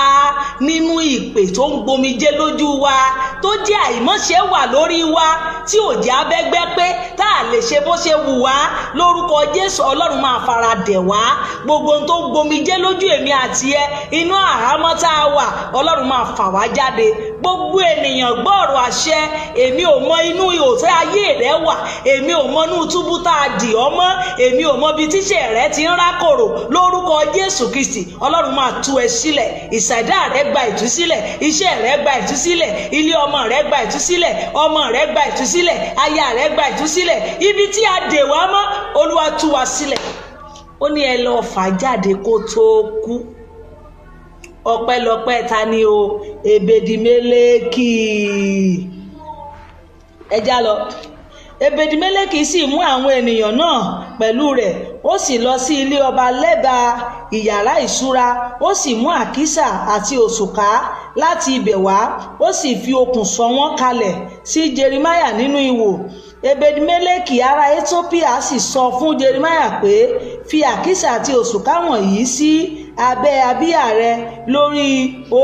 nínú ìpè tó ń gbomijé lójú wa, tó jẹ́ àìmọ̀ṣe wà lórí wa, tí ò jẹ́ abẹ́gbẹ́ pé tá a lè ṣe bó ṣe wù wá, lórúkọ Jésù Ọlọ́run máa fara dẹ̀ wá. Gbogbo ohun tó ń gbomijé lójú èmi àti ẹ, inú àhámọ́ tá a wà, Ọlọ́run máa fà wá jáde. Gbogbo ènìyàn gbọ́ ọ̀rọ̀ àṣẹ. Èmi ò mọ inú ihò tí ayé rẹ wà, èmi ò mọ inú túbú tá a dì ọ́ mọ́, èmi ò mọ ibi tíṣẹ́ rẹ ti ń rákòrò. Lórúkọ Jésù Kristi, Ọlọ́run máa tú ẹ sílẹ̀. Ìṣẹ̀dá rẹ gba ìtúsílẹ̀, iṣẹ́ rẹ gba ìtúsílẹ̀, ilé ọmọ rẹ gba ìtúsílẹ̀, ọmọ rẹ gba ìtúsílẹ̀, aya rẹ gba ìtúsílẹ̀. Ibi tí a dè wá mọ́, Olúwa tú wa sílẹ̀. Ó ní ẹ lọ fà jáde kó tó kú. Ọpẹ́lọpẹ́ ta ni o? Ebedimeleki. Ẹ já lọ. Ebedimeleki sì mú àwọn ènìyàn náà pẹ̀lú rẹ̀, ó sì lọ sí ilé ọba lẹ́bàá ìyàrá ìṣúra, ó sì mú àkísà àti òṣùká láti ibẹ̀ wá, ó sì fi okùn sọ wọ́n kalẹ̀ sí Jeremáyà nínú ihò. Ebedimeleki ará Étópíà sì sọ fún Jeremáyà pé, fi àkísà àti òṣùká wọ̀nyí sí abẹ́ abíyá rẹ lórí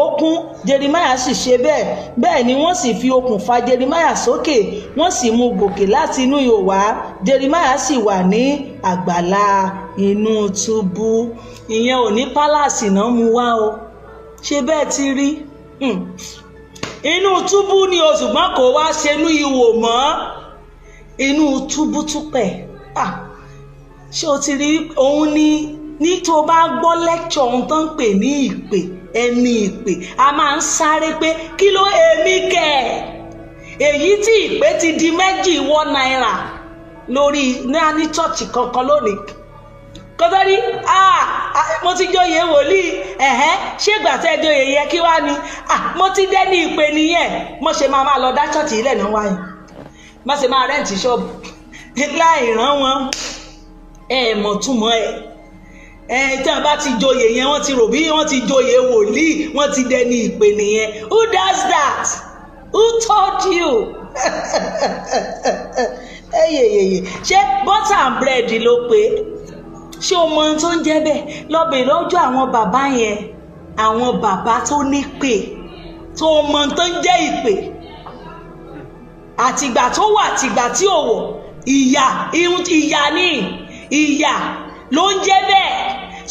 òkun. Jeremáyà sì ṣe bẹ́ẹ̀. Bẹ́ẹ̀ ni wọ́n sì fi okùn fa Jeremáyà sókè, wọ́n sì mú gòkè láti inú ihò wá. Jeremáyà sì wà ní àgbàlá inú túbú. Ìyẹn ò ní pálásì náà mú wá o, ṣe bẹ́ẹ̀ ti rí inú túbú ni o, ṣùgbọ́n kò wá ṣenú ihò mọ́, inú túbú túpẹ̀. Ṣé o ti rí? Òun ni ní tó bá gbọ́ lẹ́kṣọ̀ ohun tó ń pè ní ìpè, ẹni ìpè a máa ń sáré pé kí ló èmi kẹ̀, èyí tí ìpè ti di 2 wọ náírà lórí ní chọ́ọ̀chì kankan lónìí. Kọ́tọ́rí mo ti joyè wòlíì, ẹ̀hẹ́n, ṣé ìgbà tẹ́ joyè yẹ kí wá ni mo ti dẹ́ ní ìpè nìyẹn. Mo ṣe máa lọ dá chọ́ọ̀chì ilẹ̀ náà wáyé, má ṣe máa rẹ́ǹtì ṣọ́ọ̀bù láì rán wọn. Ẹ mọ̀ túmọ̀ ẹ̀ ẹ tí wọn bá ti joyè yẹn, wọ́n ti rò bí wọ́n ti joyè wòlíì, wọ́n ti dẹni ìpè nìyẹn. Who does that? Who told you? Eyeyeye, ṣé butter and bread ló pé? Ṣé o mọ ohun tó ń jẹ́ bẹ́ẹ̀? Lọ́bẹ̀ lọ́jọ́ àwọn bàbá yẹn, àwọn bàbá tó ní pè, tó mọ ohun tó ń jẹ́ ìpè, àtìgbà tó wà àtìgbà tí ò wọ̀, ìyà ìyà ní ìyà ló ń jẹ́ bẹ́ẹ̀.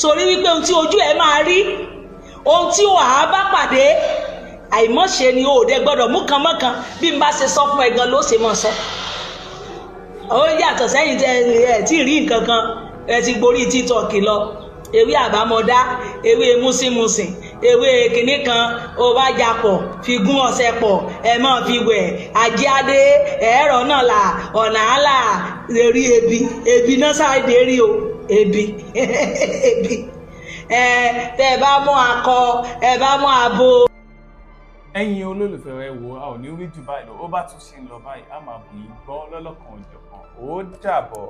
Sórí wípé ohun tí ojú ẹ máa rí, ohun tí wàá bá pàdé, àìmọ̀ṣe ni o ò dẹ gbọ́dọ̀ mú kan mọ́kan. Bí n bá ṣe sọ fún ẹ gan ló ṣe mọ̀ sọ. Ó yàtọ̀ sẹ́yìn tẹ ẹ tí ì rí nǹkan kan, ẹ ti gborí TikTok lọ, ewé àbámọ̀dá, ewé músìmùsìn, ewé kìnní kan, ó bá japọ̀ fi gún ọṣẹ pọ̀, ẹ máa fi wẹ̀, ajé adé, ẹ̀rọ náà là, ọ̀nà àlà, rí ebi, ebi náà ṣáàdé rí o, ebi ebi ẹ tẹ ẹ bá mú akọ, ẹ bá mú abo. Ẹ̀yin olólùfẹ́ ẹ wò, a ò ní rí jù báyìí lọ. Ó bá tún ṣe ń lọ báyìí, a máa bù yín gbọ́ lọ́lọ́kan òjọ̀kan. Ó dàbọ̀.